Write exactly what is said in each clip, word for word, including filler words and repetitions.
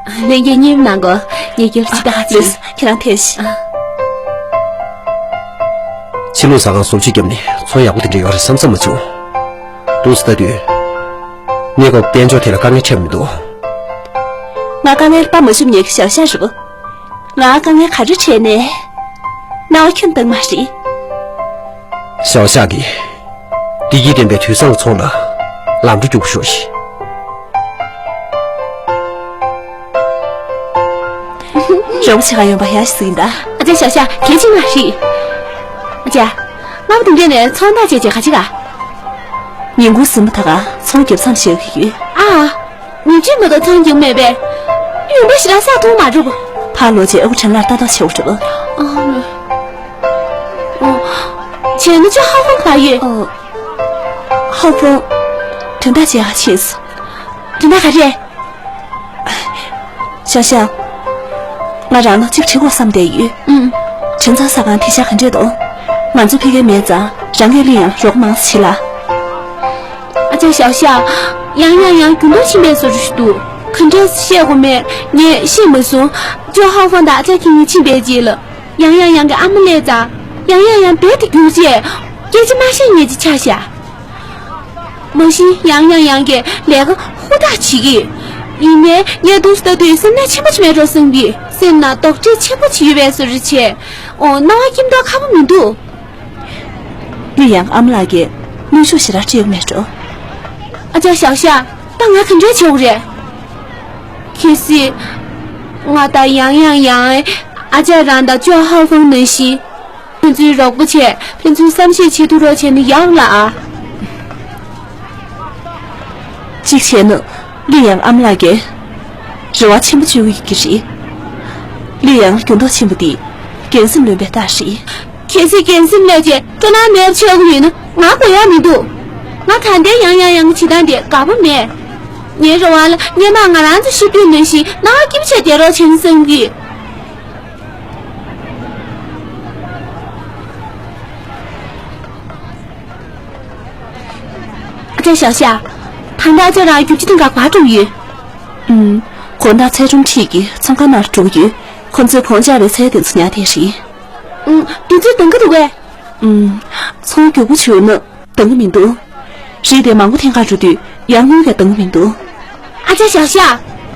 ལྷན་རྒྱས་མཉེས་གནང་གོ། ངས་རྒྱབ་ཕྱི་ད་ཧ་ཅི། ལགས་སོ། ཁྱེད་རང་ཐེངས་ཤིག་ཕྱི་ལོགས་ཟ་ཁང་བཟོ་བཅོས་བརྒྱབ་ནས་ཚོང་ཡག་པོ་དེ་འདྲ་ཡོད་རེད་བསམ་བསམ་མ་བྱུང་། འདུག་སེ་ལྟ་དུས། གནས་སྐབས་དཔལ་འབྱོར་ཐད་ལ་དཀའ་ངལ་འཕྲད་མི་འདུག་ང་དཀའ་ངལ་དཔའ་མ་ཞུམ་ཉེ་གི་ཞའོ་ཞའོ་རེད་པ། ང་དཀའ་ངལ་ག་རེ་འཕྲད་ནས། རྣ་བ་ཁྱོན་བཏང་མ་རེད། ཞའོ་ཞའོ་གིས། བདེ་སྐྱིད་ལྡན་པའི་དུས་བཟང་གི་ཚོང་ལ་ལམ་འགྲོ་རྒྱུགས་ཤོག་ཤིག་རོགས་པ་བྱེད་ག་ཡོང་པ་ཡ་ཞིག་ཡིན་ད། ཨ་ཅག་ཞའོ་ཞའོ་གལ་ཆེ་མ་རེད། ཨ་ཅག་སྔ་མོ་དེ་འདྲས་ནས་ཚོང་བདག་བྱས་བྱས་ག་ཅི་ག་ཉིན་གུང་གཟིམ་མ་ཐག་ག་ཚོང་རྒྱབ་མཚམས་བཞག་གི་ཡོད། ཨ། ཉིན་གཅིག་མ་གཏོགས་ཚོང་རྒྱབ་མེད་པས། ཡོང་འབབ་ཞེ་དྲག་བསགས་ཐུབ་མ་འགྲོ། ཕར་ལོག་བྱས་ཨ་ཁུ་ཁྲེན་ལགས་ལྟ་རྟོག་བྱེད་དགོས་རེད་པ། ཨ། བྱས་ན་ཅོ་ཧའོ་ཧྥང་ག་པར་ཡོད། ཨ། ཧའོ་ཧྥང་། དོན་དག་ཅིག་ཡོད་ཤག་དོན་དག་ག་རེ། ཞའོ་ཞའོ། ང་རང་ལ་གཅིག་དྲི་དགོས་བསམ་བསྡད་ཡོད། ཨུམ། བྲིན་ཚང་ཟ་ཁང་དེ་ཤག་ག་འདྲས་འདུག་ང་ཚོ་ཕ་གིར་མེད་ཙང་རང་གིས་ལི་ཡང་རོགས་མང་ཙམ་བྱེད་ལ། ཨ་ཅག་ཞའོ་ཞའོ། ཡང་ཡང་ཡང་འགྱུར་ལྡོག་ཕྱིན་པའི་བཟོ་འདྲ་ཞིག་འདུག་ག་འདྲས་བཤད་དགོས་མེད་ངས་ཤེས་མ་སོང་། ཅོ་ཧའོ་ཧྥང་དང་ཨ་ཅག་ཁྱེད་གཉིས་ཕྱིན་པའི་རྗེས་ལ། ཡང་ཡང་ཡང་གི་ཨ་མ་སླེབས་ཙང་། ཡང་ཡང་ཡང་རྦད་དེ་རྒྱུགས་རྗེས། སྐད་ཆ་མ་བཤད་ཉན་གྱི་ཆགས་ཤག་མ་གཞི་ཡང་ཡང་ཡང་གིས་ལས་ཀ་ཧུར་ཐག་བྱེད་ཀྱི། ཡིན་ནའི་ངས་འདུག་སེ་ལྟ་དུས་སེམས་ནད་ཆེན་པོ་ཅིག་མེད་འགྲོ་བསམ་གྱི། སེམས་ནང་དོགས་འདྲི་ཆེན་པོ་ཅིག་ཡོད་པའི་བཟོ་འདྲ་བྱས། འོ་སྣང་བ་སྐྱིད་མདོག་ཁ་པོ་མི་འདུག་ལི་ཡང་ཨ་མ་ལགས་ཀྱིས་གནོན་ཤུགས་ཞེ་དྲག་སྤྲད་ཀྱི་མེད་འགྲོ། ཨ་ཅག་ཞའོ་ཞའོ། ད་ང་ག་འདྲས་བྱེད་དགོས་རེད། གལ་སྲིད། ང་ད་ཡང་ཡང་ཡང་ཨ་ཅག་རང་དང་ཅོ་ཧའོ་ཧྥང་ནང་བཞིན། ཕན་ཚུན་རོགས་པ་བྱས་ཕན་ཚུན་བསམ་ཤེས་བྱེད་ཐུབ་རོགས་བྱས་ན་ཡག་ལ་ཨ། གཅིག་བྱས་ན། ལི་ཡང་ཨ་མ་ལགས་ཀྱིས་རེ་བ་ཆེན་པོ་བཅོལ་གྱི་རེད། ལི་ཡང་འགྱུར་ལྡོག་ཆེན་པོ་འདི་འགན་སེམས་ལོན་པའི་རྟགས་རེད། གལ་སྲིད་འགན་སེམས་ལོན་བྱས་སྤྲོ་སྣང་མེད་པ་བྱེད་དགོས་ཡོད་ན་ང་དགོས་ཡག་མི་འདུག་ང་ད་ལྟའི་ཡང་ཡང་ཡང་གི་བྱེད་སྟངས་དེ་དགའ་པོ་མེད། ངའི་རེ་བ་ལ་སྔོན་མ་ང་རང་ཚོ་ཤི་དུས་ནང་བཞིན་སྣང་བ་སྐྱིད་པོ་བྱས་བསྡད་རོགས་བྱས་ན་བསམ་གྱི། ཨ་ཅག་ཞའོ་ཞའོ། ད་ལྟ་ཨ་ཅག་རང་རྒྱུག་ཆུ་སྟེང་ག་པར་འགྲོ་གི་ཡོད། ཨུམ། དགོང་དག་ཚལ་སྒྲོམ་འཁྲིས་ཀྱི་ཚོང་ཁང་ནང་འགྲོ་གི་ཡོད། ཁོ་ཚོས་བོང་ཅག་རེ་ཚལ་དེ་ཚོ་ཉར་བསྡད་རེད། ཨུམ། དུས་ཚོད་འདང་གི་འདུག་གས། ཨུམ། ཚོང་མགྱོགས་པོ་བྱུང་ན་འདང་གི་མི་འདུག་རིགས་དེ་མང་པོ་འཐེན་གར་འགྲོ་དུས་ཡར་སྔོན་གྱི་འདང་གི་མི་འདུག་ཨ་ཅག་ཞའོ་ཞའོ།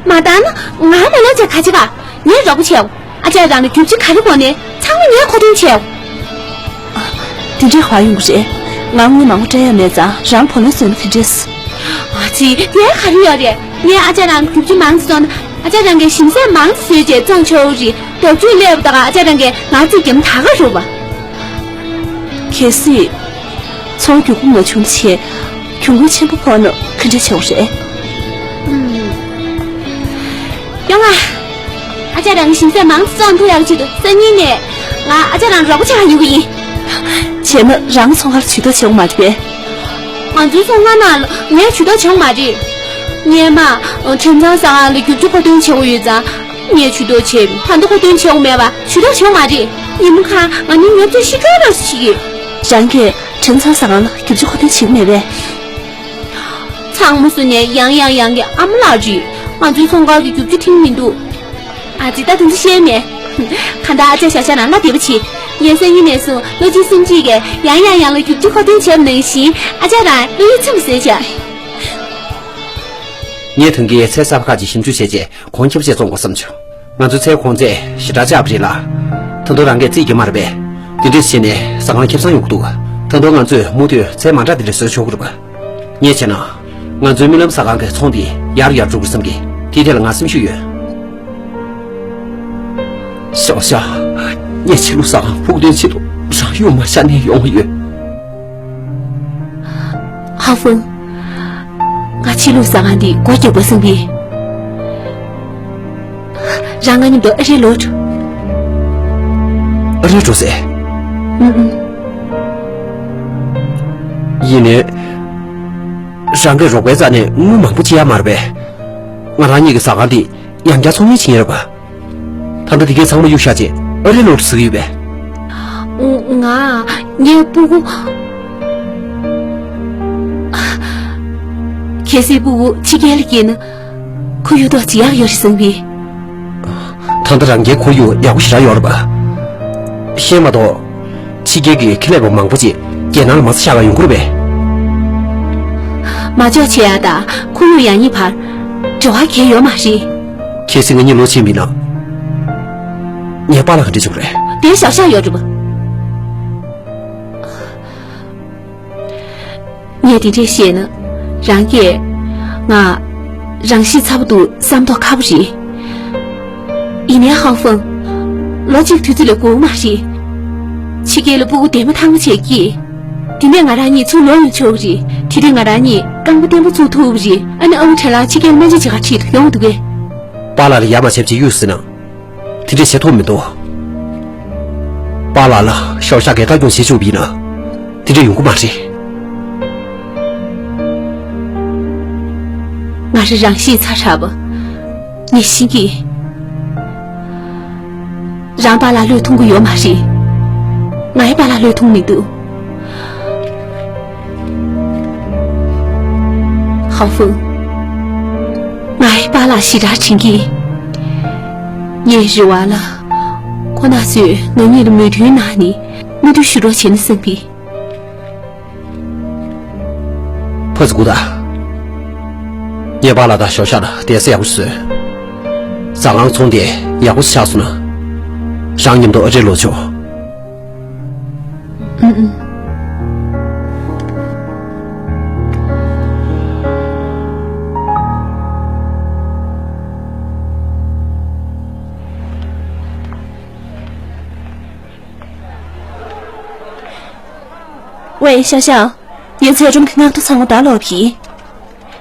མ་འདང་ན་ང་མ་ལོག་བྱས་ག་བྱེད་ག་ངས་རོགས་པ་བྱའོ། ཨ་ཅག་རང་ལ་རྒྱུག་ཆུ་ག་རེ་དགོས་ནའི་ཚང་མ་ངས་མཁོ་འདོན་བྱའོ། ཨ། དེ་འདྲའི་ག་པར་ཡོང་གི་རེད། ང་དངུལ་མང་པོ་སྤྲད་ཡ་མེད་ཙང་རང་བུ་ལོན་བཟོས་ན་ག་འདྲས། ཨ་ཙི། དེ་ག་རེ་ཡོད་རེད། ངས་ཨ་ཅག་རང་ལ་རྒྱུག་ཆུ་མང་ཙམ་བཙོང་ན་ཨ་ཅག་རང་གིས་ཞིམ་ཟས་མང་ཙམ་བཟོས་བྱས་བཙོང་ཆོག་གི་རེད། རྒྱུག་ཆུ་སླེབས་པ་དང་ཨ་ཅག་རང་གིས་ང་ཚོའི་རྒྱབ་མཐའ་ག་རུབ་པ། གལ་སྲིད། ཚོང་མགྱོགས་པོ་མ་བྱུང་ན་ཆེ། གྱོང་གུན་ཆེན་པོ་ཕོག་ན་ག་འདྲ་བྱེད་དགོས་རེད། ཨུམ། ཡོང་ང་། ཨ་ཅག་རང་གི་ཞིམ་ཟས་མང་ཙམ་བཙོང་ཐུབ་ཡག་ཆེད་དུ་སང་ཉིན་ནས་ང་ཨ་ཅག་རང་རོགས་པ་བྱེད་ག་ཡོང་གི་ཡིན། བྱས་ན་རང་ཚོང་ཁང་ལ་ཇུས་གཏོགས་བྱེད་དགོས་མ་རེད་པས། ང་ཚོའི་ཚོང་ཁང་ནང་ལ་ངས་ཇུས་གཏོགས་བྱེད་དགོས་མ་རེད། སྔོན་མ། བྲིན་ཚང་ཟ་ཁང་ལ་རྒྱུག་ཆུ་མཁོ་འདོན་བྱེད་དགོས་ཡོད་ཙང་། ངས་ཇུས་གཏོགས་བྱས། ད་ལྟ་མཁོ་འདོན་བྱེད་དགོས་མེད་པ་ཇུས་གཏོགས་བྱེད་དགོས་མ་རེད། ཉིན་མོ་ཁ་ང་ནི་ཉོབ་ཚོད་ཤི་འགྲོ་རོགས་བྱེད་ཀྱི། རང་གིས་བྲིན་ཚང་ཟ་ཁང་ལ་རྒྱུག་ཆུ་མཁོ་འདོན་བྱེད་ཀྱི་མེད་པས། ཚང་མ་སུ་ནས་ཡང་ཡང་ཡང་གི་ཨ་མ་ལགས་རེད། ང་ཚོའི་ཚོང་ཁང་གི་རྒྱུག་ཆུ་འཐེན་མི་འདུག་ཨ་ཙི། ད་དེ་ཚོ་བཤད་མེད། གང་ལྟར་ཨ་ཅག་ཞའོ་ཞའོ་རང་སླེབས་བདེ་པོ་བྱེད། ངས་སང་ཉིན་ནས་བཟུང་བློ་གཅིག་སེམས་གཅིག་གིས་ཡང་ཡང་ཡང་ལ་རྒྱུག་ཆུ་མཁོ་འདོན་བྱས་པ་ནང་བཞིན་ཨ་ཅག་རང་བློ་ཡིད་ཚིམ་པ་བཟོས་བྱ། ངས་ཐང་གའི་ཚལ་གསར་པ་ཁག་ཅིག་ཞིབ་འཇུག་བྱས་རྗེས་གོང་ཁྱབ་ཆེད་བཙོང་དགོས་བསམ་བྱུང་། ང་ཚོའི་ཚལ་གོང་ཚད་ཞེ་དྲག་བཅག་པ་རེད་ལ། ད་དུང་རང་གིས་རྩིས་རྒྱག་མ་རེད་པས། དེ་འདྲས་བྱས་ནས་ཟ་ཁང་ཁེ་བཟང་ཡོང་གི་འདུག་ད་དུང་ང་ཚོས་མུ་མཐུད་ཚལ་མང་དྲགས་དེ་འདྲ་བཟོས་ཆོག་གི་རེད་པ། ངས་བྱས་ན། ང་ཚོའི་རྨི་ལམ་ཟ་ཁང་གི་ཚོང་འདི་ཡར་ཡར་འགྲོ་དགོས་བསམ་གི། དེའི་ཐད་ལ་ང་སེམས་ཤུགས་ཡོད། ཞའོ་ཞའོ། ངས་ཕྱི་ལུགས་ཟ་ཁང་ཕུགས་འདུན་ཆེད་དུ་རང་ཡུལ་མ་ཤར་ནས་ཡོང་བ་ཡོད། ཧ་ཧྥང་། ང་ཕྱི་ལུགས་ཟ་ཁང་འདི་སྒོ་རྒྱག་པ་བསམ་གི། རང་ང་མཉམ་དུ་ཨ་རིར་ལོག་འགྲོ། ཨ་རིར་འགྲོ་ཟེར། ཨུམ་ཨུམ། ཡིན་ནའི། རང་གིས་རོགས་པའི་རྩ་ནས་དངུལ་མང་པོ་སྤྱད་ཡག་མ་རེད་པས། ང་རང་གཉིས་ཀྱི་ཟ་ཁང་འདི་ཡང་བསྐྱར་ཚོང་གཉེར་བྱེད་ཀྱི་ཡིན་རེད་པ། ད་ལྟ་འདི་གའི་ཚང་མ་གཡུག་བཞག་རྗེས་ཨ་རིར་ལོག་འགྲོ་ཟེར་གྱི་ཡོད་པས། ང་། ངའི་སྤུ་གུ། གལ་སྲིད་སྤུ་གུ་ཕྱི་རྒྱལ་ལ་སྐྱེས་ན། ཁོ་གཡུ་ཐོག་བྱེད་ཡག་ཡོད་རེད་བསམ་གི། ད་ལྟ་རང་རྒྱལ་ཁོར་ཡུག་ཡག་པོ་ཞེ་དྲག་ཡོད་རེད་པ། ཤེས་མ་གཏོགས། ཕྱི་རྒྱལ་གྱི་ཁེ་ལས་པ་མང་པོ་ཅིག་རྒྱལ་ནང་ལ་མ་རྩ་བཞག་ག་ཡོང་གི་རེད་པས། མ་འཇོག་བྱེད་ཡ་དང་ཁོར་ཡུག་ཡག་ཉེས་བར་འབྲེལ་བ་གང་ཡང་ཡོད་མ་རེད། གལ་སྲིད་ང་གཉིས་ལོག་ཕྱིན་པ་ཡིན་ན། ངའི་པཱ་ལགས་ག་འདྲ་བྱེད་དགོས་རེད། དེར་ཞབས་ཞག་ཡོད་རེད་པ། ངས་དེ་འདྲས་བཤད་ན། རང་གིས་ང་རང་ཤི་ཚ་པོ་འདུག་བསམ་མདོག་ཁ་པོ་རེད། ཡིན་ནའི་ཧའོ་ཧྥང་། ལོ་གཅིག་དུས་ཚོད་ལས་འགོར་མ་རེད། ཕྱི་རྒྱལ་ལ་སྤུ་གུ་ལྡན་མ་ཐང་མ་བྱས་ཀྱིས། དེ་ནས་ང་རང་གཉིས་ཚུར་ལོག་ཡོང་ཆོག་གི་རེད། དེ་དུས་ང་རང་གཉིས་རྐང་པ་བརྟན་པོ་བཙུགས་ཐུབ་རེད། ཨ་ནི་ཨ་ཁུ་ཁྲེན་ལགས་ཕྱི་རྒྱལ་སྨན་བཅོས་བྱེད་གར་ཁྲིད་དུ་ཡོང་འདུག་གས། པཱ་ལགས་ལ་ཡ་མ་བྱས་པ་ཅིག་གཡུག་ཟེར་ན། དེ་འདྲས་བྱེད་ཐུབ་མི་འདུག་པཱ་ལགས་ལ་ཤའོ་ཤ་གིས་ལྟ་སྐྱོང་བྱེད་ཆོག་པ་ཡིན་ན། དེ་འདྲས་ཡོང་གི་མ་རེད། ང་རང་རང་ཤི་ཚ་དྲགས་པ། ངས་ཤེས་ཀྱི། རང་པཱ་ལགས་བློས་ཐོངས་ཀྱི་ཡོད་མ་རེད། ངའི་པཱ་ལགས་བློས་ཐོངས་མི་འདུག་ཧའོ་ཧྥུང་། ངའི་པཱ་ལགས་ཞེ་དྲག་དྲན་གྱི། ངའི་རེ་བ་ལ། ཁོ་རྣམ་ཚོས་ང་གཉིས་ལ་མོས་མཐུན་གནང་ནས་མོས་མཐུན་ཞུ་རོགས་བྱས་ན་བསམ་གི། ཕ་ཚོ་སྒུག་དང་། ངའི་པཱ་ལགས་དང་ཞའོ་ཤ་ལ་བསྡད་ས་ཡག་པོ་བཟོས། ཟ་ཁང་ཚོང་དེ་ཡག་པོ་ཆགས་སོང་ན། རང་མཉམ་དུ་ཨ་རིར་ལོག་ཆོག་ཨུ་ཨུ། ཝེ་ཞའོ་ཞའོ། ངའི་ཚེ་སྒྲུང་གི་མངགས་ཐོ་ཚང་མ་ད་ལོག་གི།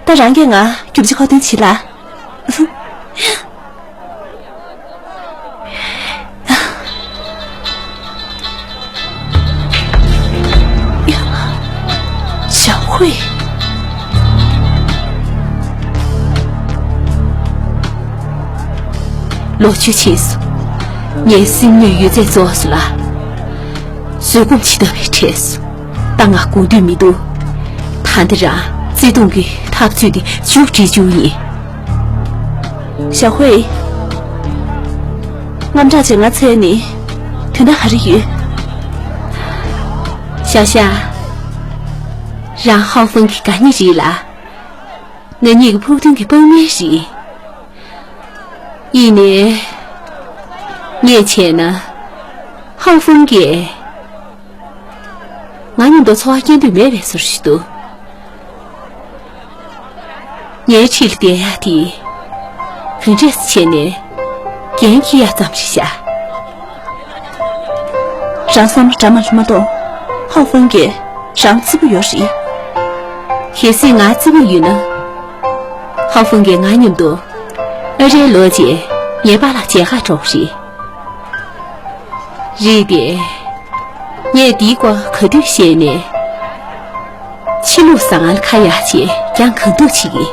ད་རང་གིས་ང་རྒྱུ་ཆ་མཁོ་འདོན་བྱེད་ལ། ཞའོ་ཧུའེ། ལོ་བཅུ་ཕྱིན་སོང་། ངའི་སེམས་ནུས་ཡོད་ཚད་རྫོགས་སོང་ལ། བཟོད་སྒོམ་བྱེད་ཐབས་བྲལ་སོང་། ད་ང་སྒུག་འདོད་མི་འདུག་ད་འདི་རང་བརྩེ་དུང་གི་འཐབ་རྩོད་དེ་མཇུག་སྒྲིལ་རྒྱུ་ཡིན། ཞའོ་ཧུའེ། དངངས་སྐྲག་ཅིག་ང་འཚོལ་ནི། དོན་དག་ག་རེ་ཡོད། ཞའོ་ཞའོ། རང་ཧའོ་ཧྥུང་གི་དགའ་ཉེ་རེད་ལ། ང་གཉིས་ཀྱི་ཕུགས་འདུན་གྱི་དཔང་མི་རེད། ཡིན་ནའི། ངས་བྱས་ན། ཧའོ་ཧྥུང་གིས། ང་མཉམ་དུ་འཚོ་བ་སྐྱེལ་འདོད་མེད་པའི་བཟོ་ཞིག་འདུག་ངའི་འཁྲིས་ལ་བསྡད་ཡག་དེ། ག་འདྲས་བྱས་ནས་འགན་འཁྱེར་ཡག་ཙམ་ཞིག་བྱ། རང་བསམ་བློ་འདྲ་མ་མ་གཏོང་། ཧའོ་ཧྥུང་གིས་རང་བརྩི་པོ་ཡོད་རེད། གལ་སྲིད་ང་བརྩི་པོ་ཡོད་ན། ཧའོ་ཧྥུང་གིས་ང་མཉམ་དུ་ཨ་རིར་ལོག་རྗེས་ངའི་པཱ་ལགས་མཇལ་ཁ་འགྲོ་གི་རེད། རེད་དེ། ངས་འདིའི་སྐོར་ག་དུས་བཤད་ནས། ཕྱི་ལུགས་ཟ་ཁང་ལ་ཁ་གཡར་བྱས་ཀྱང་གང་ཐུབ་བྱེད་ཀྱི།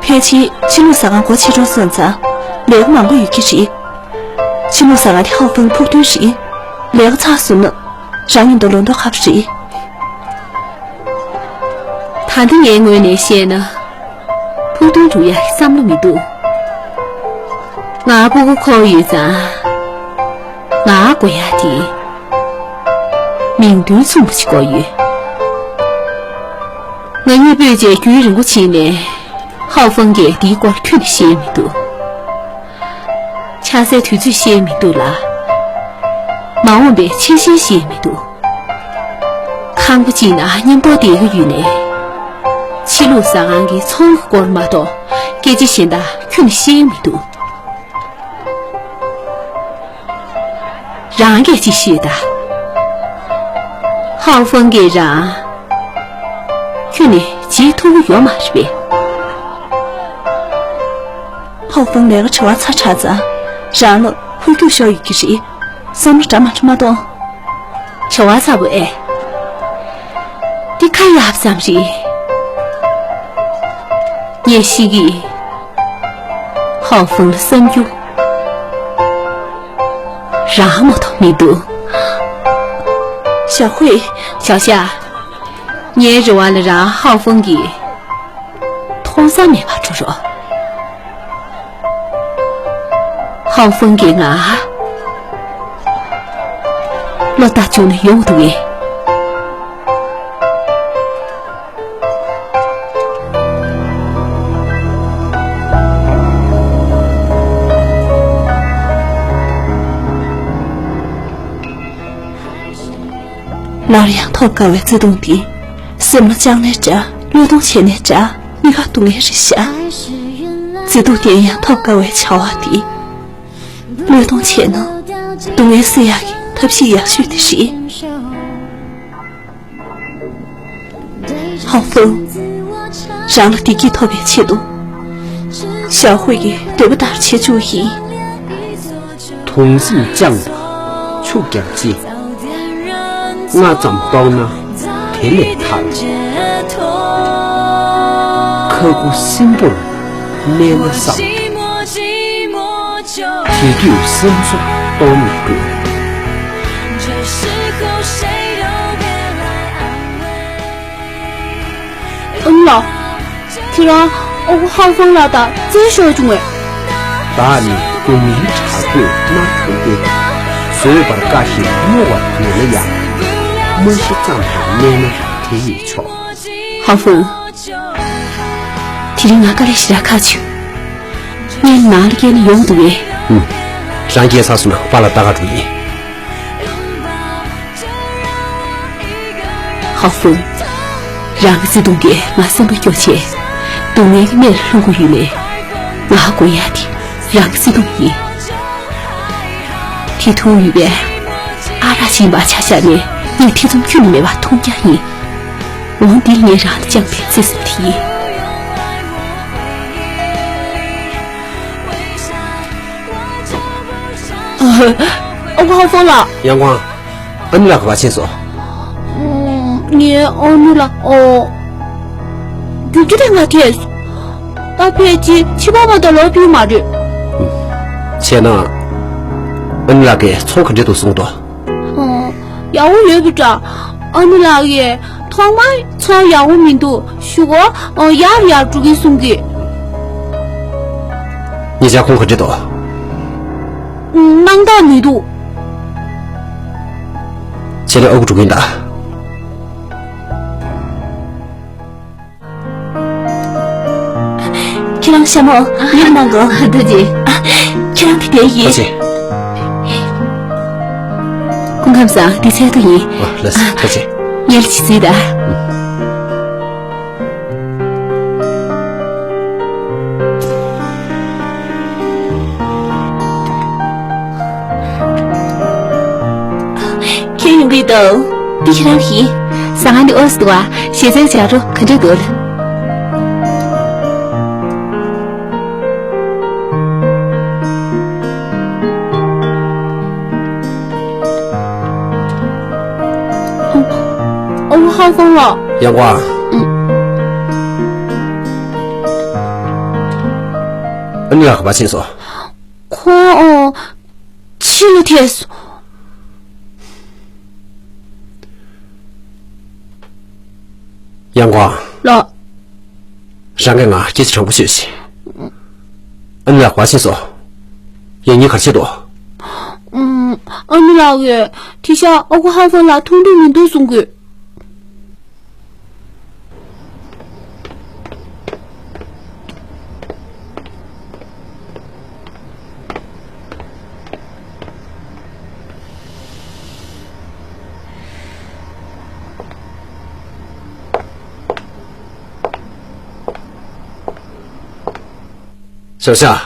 ཕལ་ཆེར་ཕྱི་ལུགས་ཟ་ཁང་སྒོ་ཕྱེ་འགྲོ་སོང་ཙང་ལས་ཀ་མང་པོ་ཡོད་ཀྱི་རེད། ཕྱི་ལུགས་ཟ་ཁང་དེ་ཧའོ་ཧྥུང་ཕུགས་འདུན་རེད། ལས་ཀ་ཚར་སོང་ན་རང་མཉམ་དུ་ལོག་མདོག་ཁ་པོ་རེད། ད་ལྟ་ངའི་ངོས་ནས་བཤད་ན། ཕུགས་འདུན་སྒྲུབ་ཡག་གི་བསམ་བློ་མི་འདུག་ང་ཕྲུ་གུ་འཁོར་ཡོད་ཙང་། ང་དགོས་ཡག་དེ། མིང་དོན་མཚུངས་པ་ཞིག་དགོས་ཡོད། ང་གཉིས་སྤོས་བྱས་རྒྱུན་རིང་པོ་ཕྱིན་ནས། ཧའོ་ཧྥང་གིས་འདིའི་སྐོར་ཁྱོན་ནས་བཤད་མི་འདུག་ཆགས་སའི་དུས་ཚོད་བཤད་མི་འདུག་ལ། མ་འོངས་པའི་ཆེ་ཤེལ་བཤད་མི་འདུག་ཁང་པ་གཅིག་ནང་མཉམ་པོ་བསྡད་ཀྱི་ཡོད་ནའི། ཕྱི་ལུགས་ཟ་ཁང་གི་ཚོང་གི་སྐོར་མ་གཏོགས་སྐད་ཆ་གཞན་དག་ཁྱོན་ནས་བཤད་མི་འདུག་རང་གིས་ཅིག་ཤོད་དང་། ཧའོ་ཧྥང་གིས་རང་ཁྱོན་ནས་བརྗེད་ཐུབ་ཀྱི་ཡོད་མ་རེད་པས། ཧའོ་ཧྥང་ལས་ཀ་བྲེལ་བ་ཚ་དྲགས་ཙང་རང་ལ་ཧུར་རྒྱུག་ཤོར་ཡོད་ཀྱི་རེད། བསམ་བློ་འདྲ་མ་འདྲ་མ་གཏོང་། བྲེལ་བ་ཚ་པོ་ཨེ། འདི་ཁ་ཡག་ཙམ་རེད། ངས་ཤེས་ཀྱི། ཧའོ་ཧྥང་ལ་བསམ་རྒྱུ་རང་མ་གཏོགས་མི་འདུག་ཞའོ་ཧུའེ། ཞའོ་ཞའོ། ངའི་རེ་བ་ལ་རང་ཧའོ་ཧྥང་གི་མཐོང་ས་མེད་པར་འགྲོ་རོགས། ཨའོ་ཧྥང་གིས་ང་བློ་ཐག་གཅོད་ན་ཡོང་འདུག་གས། སླར་ཡང་ཐོབ་དཀའ་བའི་བརྩེ་དུང་འདི། སེམས་ལ་བཅངས་ནའི་འདྲ། བློས་གཏོང་བྱས་ནའི་འདྲ། གཉིས་ཀ་སྡུག་བསྔལ་རེད་ཤག། བརྩེ་དུང་དེ་ཡང་ཐོབ་དཀའ་བའི་བྱ་བ་འདི། བློས་གཏོང་བྱས་ན་སྡུག་བསྔལ་སེལ་ཡག་གི་ཐབས་ཤེས་ཡག་ཤོས་དེ་རེད། ཧའོ་ཧྥང་། རང་ལ་བདེ་སྐྱིད་ཐོབ་པའི་ཆེད་དུ། ཞའོ་ཧུའེ་ཡི་འདོད་པ་ལྟར་བྱེད་བཅུག་ཡིན། དུང་སེམས་བཅངས་པ་ཆུ་རྒྱགས་ཅན། རྔ་ཙམ་གཏོང་ན་དེ་ལས་ཐར། ཁ་ཁུ་སིམ་པོར་གནས་ན་བསམ། དེ་དུས་སེམས་གསོ་གཏོང་མི་དགོས། ཨ་མ་ལགས། ཁྱེད་རང་ཨ་ཁུ་ཧའོ་ཧྥང་ལགས་དང་རྩེད་ཤོར་བྱུང་བས། བདག་ནི་སྡུག་བསྔལ་དྲག་པོས་མནར་གྱུར་ཏེ། བཟོད་པར་དཀའ་ཞིང་སྨྱོ་བར་འདོད་ན་ཡང་། མ་ཤི་ཙམ་དུ་གནས་ན་དེ་ཡིས་ཆོག། ཧའོ་ཧྥང་། དེ་རིང་ང་དཀའ་ལས་ཞེ་དྲག་ཁག་བྱུང་། ངས་ནང་ལ་བསྐྱལ་ན་ཡོང་འདུག་གས། ཨུམ། རང་སྐྱེལ་ཚར་སོང་ན་པཱ་ལགས་ལྟ་ག་འགྲོ་ཡིན། ཧའོ་ཧྥུང་། རང་གི་བརྩེ་དུང་གིས་ང་སེམས་པ་སྐྱོ་བྱས། སྡུག་བསྔལ་གྱི་གནས་ལ་ལྷུང་གི་ཡོད་མེད། ང་ཧ་གོ་ཡ་དེ་རང་གི་བརྩེ་དུང་ཡིན། དེ་མཐོང་ཡོད་པས། ཨ་རག་བཞིན་པ་ཆ་བཞག་ནས་ངས་ཐེ་ཚོམ་ཁྱོན་ནས་མེད་པ་མཐོང་རྒྱུ་ཡིན། འོ་འདི་ངས་རང་ལ་བཅངས་པའི་བརྩེ་སེམས་དེ་ཡིན། ཨ་ཁུ་ཧ་ཧྥང་ལགས། ཡང་ཀོང་། ཨ་ནུ་ལགས་ག་པར་ཕྱིན་སོང་། ངའི་ཨ་ནུ་ལགས། ཨོ། རྒྱུག་རྒྱུ་དེ་ང་ཐེ། ད་ཕལ་ཆེར་ཕྱི་པགས་པ་དང་ལོག་ཕེབས་མ་རེད། བྱས་ན། ཨ་ནུ་ལགས་ཀྱིས་ཚོང་ག་འདྲ་འདུག་གསུངས་འདུག། ཡག་པོ་ཡོད་པ་འདྲ། ཨ་ནུ་ལགས་ཀྱིས་ཐོག་མར་ཚོང་ཡག་པོ་མི་འདུག་ཞུ་གོ། ཡར་ཡར་འགྲོ་གི་གསུང་གི། ཉེ་ཆར་ཁོང་ག་འདྲ་འདུག། སྣང་དག་མི་འདུག། བྱས་ན་ཨ་ཁུ་འགྲོ་གི་ཡིན་ད། ཁྱེད་རང་ཤ་མོ་ཉིན་གནང་གོ། ཐུགས་རྗེ། ཁྱེད་རང་དེ་བསྡད་ཡིན། ཐུགས་རྗེ། སྐུ་ཁམས་བཟང་། འདི་ཚལ་དུ་ཡིན། ཨ་ལགས་སོ། ཐུགས་རྗེ། ངལ་གྱིས་གཟིགས་དང་། ཁྱེད་ཡོང་གི་འདུག། འདི་ཁྱེད་རང་གི། ཟ་ཁང་འདི་ཨོ་སི་འདུག་བ། ཞེ་ཚན་བྱ་རོ་ག་འདྲ་འདུག། ཨོ་ཧ་ཧྥང་ལགས། ཡང་ཀོང་། ཨ་ནུ་ལགས་ག་པར་ཕྱིན་སོང་། ཁོང་ཨོ། ཕྱི་ལ་ཐལ་སོང་། ཡང་ཀོང་། ལགས། རང་གིས་ང་སྐད་ཆ་དྲང་པོ་ཤོད་ཤིག། ཨ་ནུ་ལགས་ག་པར་ཕྱིན་སོང་། ཡང་ཉིན་ག་རེ་བྱེད་དོ། ཨུམ། ཨ་ནུ་ལགས་ཀྱིས་དེ་ཤག་ཨ་ཁུ་ཧ་ཧྥང་ལགས་མཐོང་འདོད་མི་འདུག་གསུང་གི། ཞའོ་ཞའོ།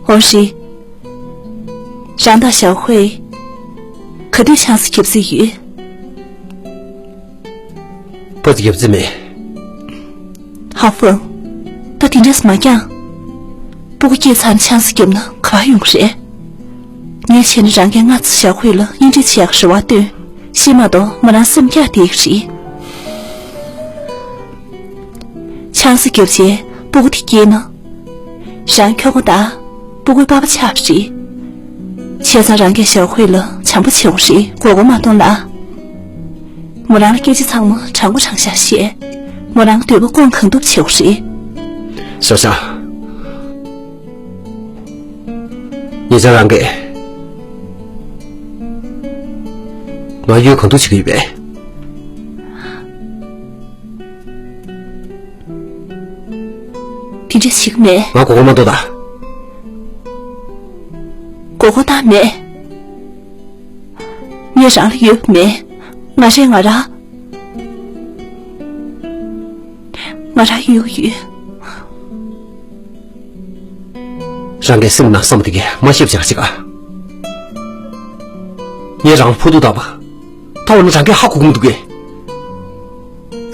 ཧོ་ཧྲི། རང་དང་ཞའོ་ཧུའེ། ག་དུས་ཆང་ས་རྒྱག་རྩིས་ཡོད། སྤུ་གུ་རྒྱབ་རྩིས་མེད། ཧ་ཧྥང་། ད་དེ་འདྲས་མ་རྒྱག། སྤུ་གུ་སྐྱེས་ཚར་ནས་ཆང་ས་བརྒྱབ་ན་ག་པར་ཡོང་གི་རེད། ངས་བྱས་ན་རང་གིས་སྔ་ཚོད་ཞའོ་ཧུའེ་ལ་གཉེན་སྒྲིག་བྱེད་ཡག་རེ་བ་བཏོན། ཤེས་མ་གཏོགས་མོ་རང་སེམས་སྐྱག་བསྡད་ཀྱི་རེད། ཆང་ས་རྒྱབ་བྱས་སྤུ་གུ་དེ་སྐྱེས་ན། རང་ཁྱོ་ག་དང་སྤུ་གུའི་པ་ཕ་ཆགས་པ་རེད། བྱས་ཙང་རང་གིས་ཞར་ཁོས་ལ་བྱམས་པོ་བྱེད་དགོས་རེད། མགོ་སྐོར་མ་གཏོང་ལ། མོ་རང་ལ་སྐད་ཆ་ཚང་མ་དྲང་པོ་དྲང་བཞག་བཤད། མོ་རང་གི་འདོད་པ་སྐོང་གང་ཐུབ་བྱེད་དགོས་རེད། ཤོག་ཤོག་ཉེ་ཆར་རང་གིས་ང་གཡོལ་གང་ཐུབ་བྱེད་ཀྱི་ཡོད་པས། དེ་འདྲ་བྱེད་ཀྱི་མེད། ང་མགོ་སྐོར་མ་གཏོང་ད། མགོ་སྐོར་བཏང་མེད། ངས་རང་ལ་ཡོད་མེད། ང་རེ་ང་རང་། ང་རང་ཡོད་ཡོད། རང་གི་སེམས་ནང་བསམ་པ་དེ་གས་མ་བཤད་པ་བྱེད་ག་བྱེད་ག་ངས་རང་ལ་ཕོག་ཐུག་བཏང་བ། ད་འོ་ན་རང་གིས་ཧ་གོ་གི་མི་འདུག་གས།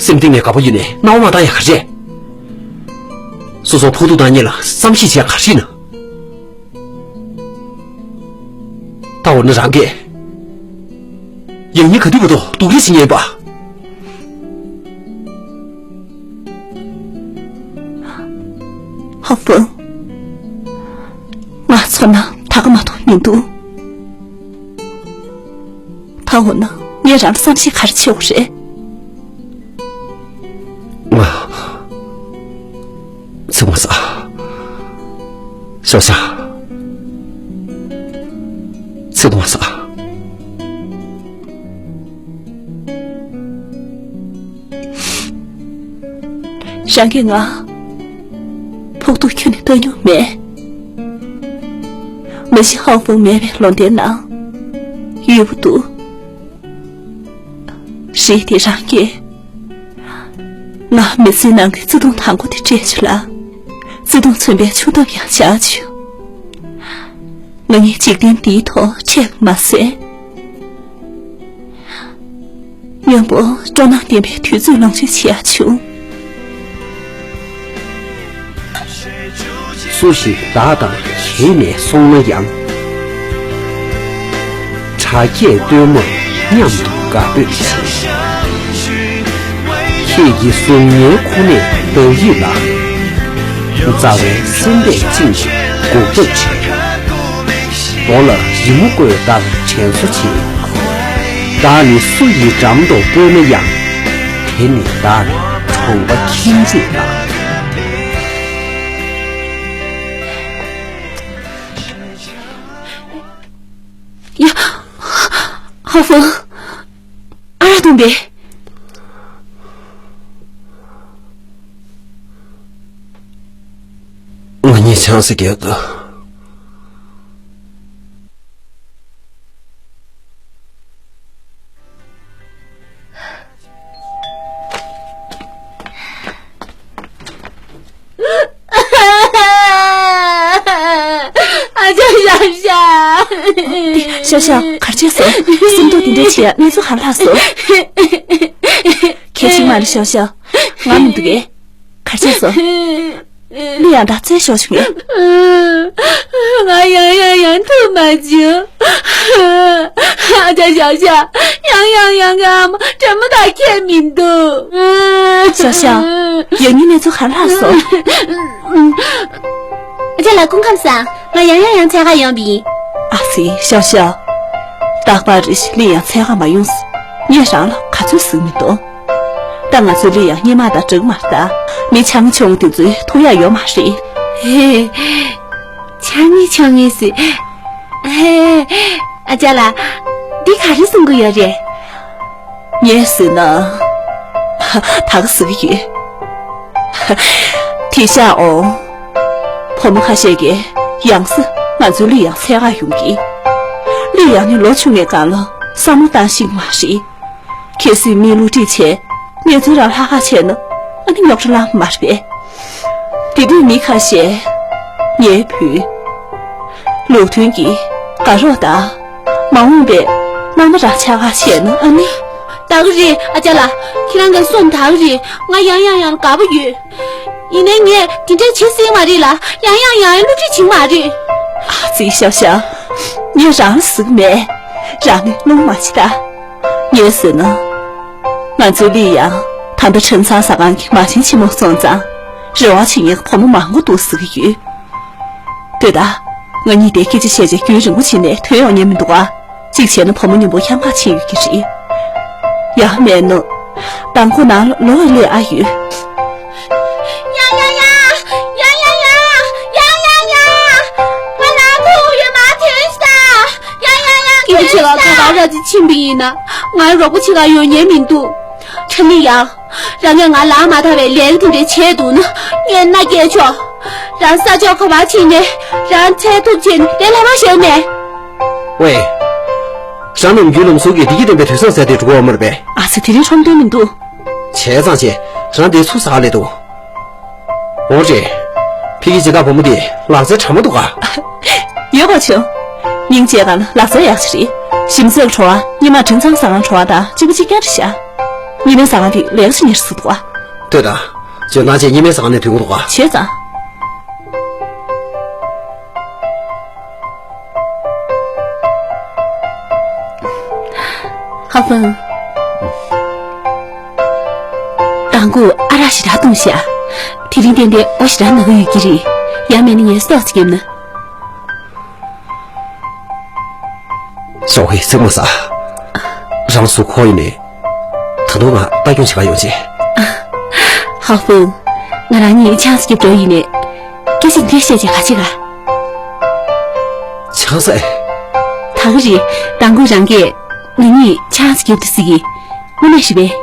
སེམས་གཏིང་ནས་དགའ་པོ་ཡོད་ནས་སྣང་བ་མ་བཏང་ཡ་ག་རེ་བྱས། སོ་སོ་ཕོག་ཐུག་བཏང་མཁན་ལ་བསམ་ཤེས་བྱེད་ཡ་ག་རེ་ཡིན་ན། ད་འོ་ན་རང་གིས་ཡང་སྙིང་ག་དུས་བར་དུ་སྡུག་རུས་བྱེད་མཁན་ཡིན་པ། ཧ་ཧྥང་། ང་ཚོར་སྣང་ད་ག་མ་གཏོགས་མི་འདུག་ད་འོ་ན་ངས་རང་ལ་བསམ་ཤེས་ག་རེ་བྱེད་དགོས་རེད། ང་ཚིག་མ་ཟ། ཤོག་ཤོག་ཚིག་མ་ཟ། རང་གིས་ང་ཕོག་ཐུག་ཁྱོན་ནས་བཏང་མྱོང་མེད། མ་གཞི་ཧའོ་ཧྥང་མེད་པའི་ལོ་ཟླའི་ནང་ཡོད་པ་འདུག་རེད་དེ་རང་གིས་ང་མི་ཚེའི་ནང་གི་བརྩེ་དུང་དང་པོ་དེ་སྤྲད་བྱུང་ལ། བརྩེ་དུང་མཚོན་པའི་ཆུ་འདབ་ཡང་བཞག་བྱུང་། ང་གཉིས་འཇིག་རྟེན་འདིའི་ཐོག་འཕྲད་པ་མ་ཟད། མཉམ་པོ་སྤྲོ་སྣང་ལྡན་པའི་དུས་ཚོད་ལོངས་སྤྱོད་བྱེད་ཡག་བྱུང་། སུ་ཞིག་བདག་དང་གྱེས་ནས་སོང་ན་ཡང་། གྲ་རྒྱས་སྟོན་མོར་མཉམ་དུ་དགའ་འབོད་བྱེད། ཁྱེད་ཀྱི་གཟུགས་བརྙན་ཁོ་ནས་བདག་ཡིད་ལ། རྩ་བའི་སེམས་པས་བཅིངས་ཏེ་འགུག་ཐབས་བྱེད། རྡོ་ལ་རི་མོ་བརྐོས་ལྟར་དྲན་གསོ་བྱེད། བདག་ནི་སུ་ཡི་འགྲམ་དུ་བཀོད་ན་ཡང་། དེ་ནི་བདག་གི་གྲོང་པ་ཁྱིམ་མཚེས་དང་། ཡ། ཧ་ཧྥང་། ཨ་རག་འཐུང་པས། ང་གཉིས་ཆང་ས་རྒྱག་དགོས། ཨ་ཅག་ཤ་ཤ། ཤ་ཤ། ག་རེ་བྱས་སོང་། སེམས་སྡུག་དེ་འདྲ་བྱེད་ཡ་གནས་ཚུལ་ག་རེ་ལྷག་སོང་། གལ་ཆེན་མ་རེད་ཤ་ཤ། ང་མི་འདུག་གས། ག་རེ་བྱས་སོང་། གླུ་དབྱངས་དང་རྩེད་ཤོག་བྱུང་ངས། ང་ཡང་ཡང་ཡང་ཐུག་མ་བྱུང་། ཨ་ཅག་ཤ་ཤ། ཡང་ཡང་ཡང་གམ་དྲན་མོ་དག་ཁྱད་མི་འདུག་ཤ་ཤ། ཡང་སྙིང་ནས་ཚུར་ག་ལྷག་སོང་། ཨ་ཅག་ལགས་སྐུ་ཁམས་བཟང་། ང་ཡང་ཡང་ཡང་འཚོལ་ག་ཡོང་བ་ཡིན། ཨ་ཙི་ཤ་ཤ། རྟག་པར་རེ་ཞིག་གླུ་དབྱངས་འཚོལ་ག་མ་ཡོང་ཟེར། ངས་རང་ལ་ག་ཚོད་ཟེར་མི་འདུག་ད་ང་ཚོའི་གླུ་དབྱངས་སྔོན་མ་དང་འདྲ་གི་མ་རེད་ད། མི་ཆང་ཆུང་དེ་ཚོའི་ཐུག་ཡག་ཡོད་མ་རེད། ཧེ། ཆང་ངེ་ཆང་ངེ་ཟེར། ཧེ། ཨ་ཅག་ལགས། འདི་ག་རེ་གསུང་གི་ཡོད་རེད། ངས་ཟེར་ན། ད་ག་ཟེར་གི་ཡོད། དེ་ཤག་འོང་། བུ་མོ་ཁ་ཤས་ཀྱིས་ཡང་སེ་ང་ཚོའི་གླུ་དབྱངས་འཚོལ་ག་ཡོང་གི། གླུ་དབྱངས་ནི་ལོ་ཆུང་བའི་སྒང་ལ་བསམ་བློ་བཏང་ཤེས་ཀྱི་མ་རེད། གལ་སྲིད་མིས་བསླུ་བྲིད་བྱས་གནས་ཚུལ་རང་ལྷག་ཁ་བྱས་ན་ཨ་ནི་རྙོག་དྲ་ལངས་མ་རེད་པས། དེ་དུས་མི་ཁ་ཤས་ངའི་བུ་ལུགས་མཐུན་གྱི་དགའ་རོགས་དང་མ་འོངས་པའི་མནའ་མ་རང་ཆགས་ཁ་བྱས་ན་ཨ་ནི། ད་ག་རེད་ཨ་ཅག་ལགས། ཁྱེད་རང་གིས་གསུངས་ད་ག་རེད། ང་ཡང་ཡང་ཡང་དགའ་པོ་ཡོད། ཡིན་ནའི་ངས་དེ་འདྲ་བྱེད་སྲིད་མ་རེད་ལ། ཡང་ཡང་ཡང་བསླུ་བྲིད་བྱེད་མ་རེད། ཨ་ཙི་ཤ་ཤ། ངས་རང་ལ་ཟེར་གི་མེད། རང་ནི་བླུན་མ་བྱེད་ད། ངས་ཟེར་ན། ང་ཚོའི་གླུ་དབྱངས་ད་ལྟ་ཁྲིམས་ཚང་ཟ་ཁང་གི་མ་བྱན་ཆེན་མོ་སོང་ཙང་ རེ་བ་བྱེད་མཁན་བུ་མོ་མང་པོ་འདུག་ཟེར་གྱི་ཡོད། ལྟོས་དང་། ང་གཉིས་དེ་སྐད་ཆ་བཤད་རྗེས་རྒྱུན་རིང་པོ་ཕྱིན་ནས་ཐོན་ཡོང་མཁན་མི་འདུག་ག་གཅིག་བྱས་ན་བུ་མོ་མཉམ་པོ་འཁྱམ་ག་ཕྱིན་ཡོད་ཀྱི་རེད། ཡ་མེད་ནོ། མདང་དགོང་ནང་ལོགས་སླེབས་ཨ་ཡོད། ཡ་ཡ་ཡ། ཡ་ཡ་ཡ། ཡ་ཡ་ཡ། ང་ནང་ཁུག་ཡོད་མ་ཐོན་ཤག་ཡ་ཡ་ཡ། སྐྱིད་པོ་ཆེ་ལ་ཐོག་ལ་ར་ཅིག་ཕྱིན་པ་ཡིན་ན་ང་རོགས་པ་བྱེད་ག་ཡོང་མཁན་མི་འདུག་ཁྲ་ནི་ཡ། རང་གིས་ང་ལག་མ་ཐག་པའི་ལས་ཀ་དེ་འདྲ་བྱས་འདུག་ན་ངས་མནའ་སྐྱེལ་ཆོག་རང་ས་ཕྱོགས་ག་པར་ཕྱིན་ནས་རང་འཚོལ་ཐུབ་བྱས་ནས་དེ་ལྷ་མ་ཞོག་མེད། ཝེ། རང་ནམ་རྒྱུན་ལམ་ཟུར་གྱི་བདེ་སྐྱིད་ལྡན་པའི་དུས་བཟང་ཟེར་དེ་འགྲོ་གི་ཡོད་མ་རེད་པས། ཨ་ཙི། དེ་རིང་ཁྲོམ་སྟོན་མི་འདུག་བྱས་ཙང་བྱས། རང་དེ་ཚུར་ཟ་ག་སླེབས་འདུག་འོ་རེད། ཕ་གི་བྱེད་ག་བུ་མོ་དེ་ལག་རྩལ་དྲང་མོ་འདུག་ག་ཡོད་པ་བྱུང་། སྙིང་རྗེ་གང་ལ་ལག་རྩལ་ཡག་ཞིག་རེད། ཞིམ་ཟས་ཀྱི་བྲོ་བ་ཉི་མ་དྲིན་ཚང་ཟ་ཁང་བྲོ་བ་དང་གཅིག་པ་གཅིག་རྐྱང་རེད་ཤག་ཉི་མའི་ཟ་ཁང་དེ་ལེགས་ཤིག་ཉེར་སུ་འདུག་ག་ལྟོས་དང་། ཇོ་ནང་ཆེ་ཉི་མའི་ཟ་ཁང་ནས་དུས་འགོ་འདུག་ག་བྱས་ཙང་། ཧ་ཧྥང་། མདང་དགོང་ཨ་རག་ཞེ་དྲག་བཏུང་ཤག་དེ་རིང་ཏན་ཏན་འོ་ཞེ་དྲག་ན་གི་ཡོད་ཀྱི་རེད། ཡང་མེད་ན་ངས་སོགས་ཀྱི་ཡིན་ན། ཞའོ་ཧུའེ། རྩེད་མོ་ཟ། རང་གཟུགས་ཁོག་ཡིན་ནས། ད་དུང་ང་ལྟ་སྐྱོང་བྱེད་ག་ཡོང་ཆེ། ཧ་ཧྥང་། ང་རང་གཉིས་ཆང་ས་རྒྱབ་འགྲོ་ཡིན་ནས། སྐད་ཆ་འདི་བཤད་ཆེ་ག་ཆེ་ག་ཆང་ས། ད་གི་རེད། མདང་དགོང་རང་གིས་ང་གཉིས་ཆང་ས་རྒྱབ་འདུག་ཟེར་གི་དངོས་གནས་རེད་པས།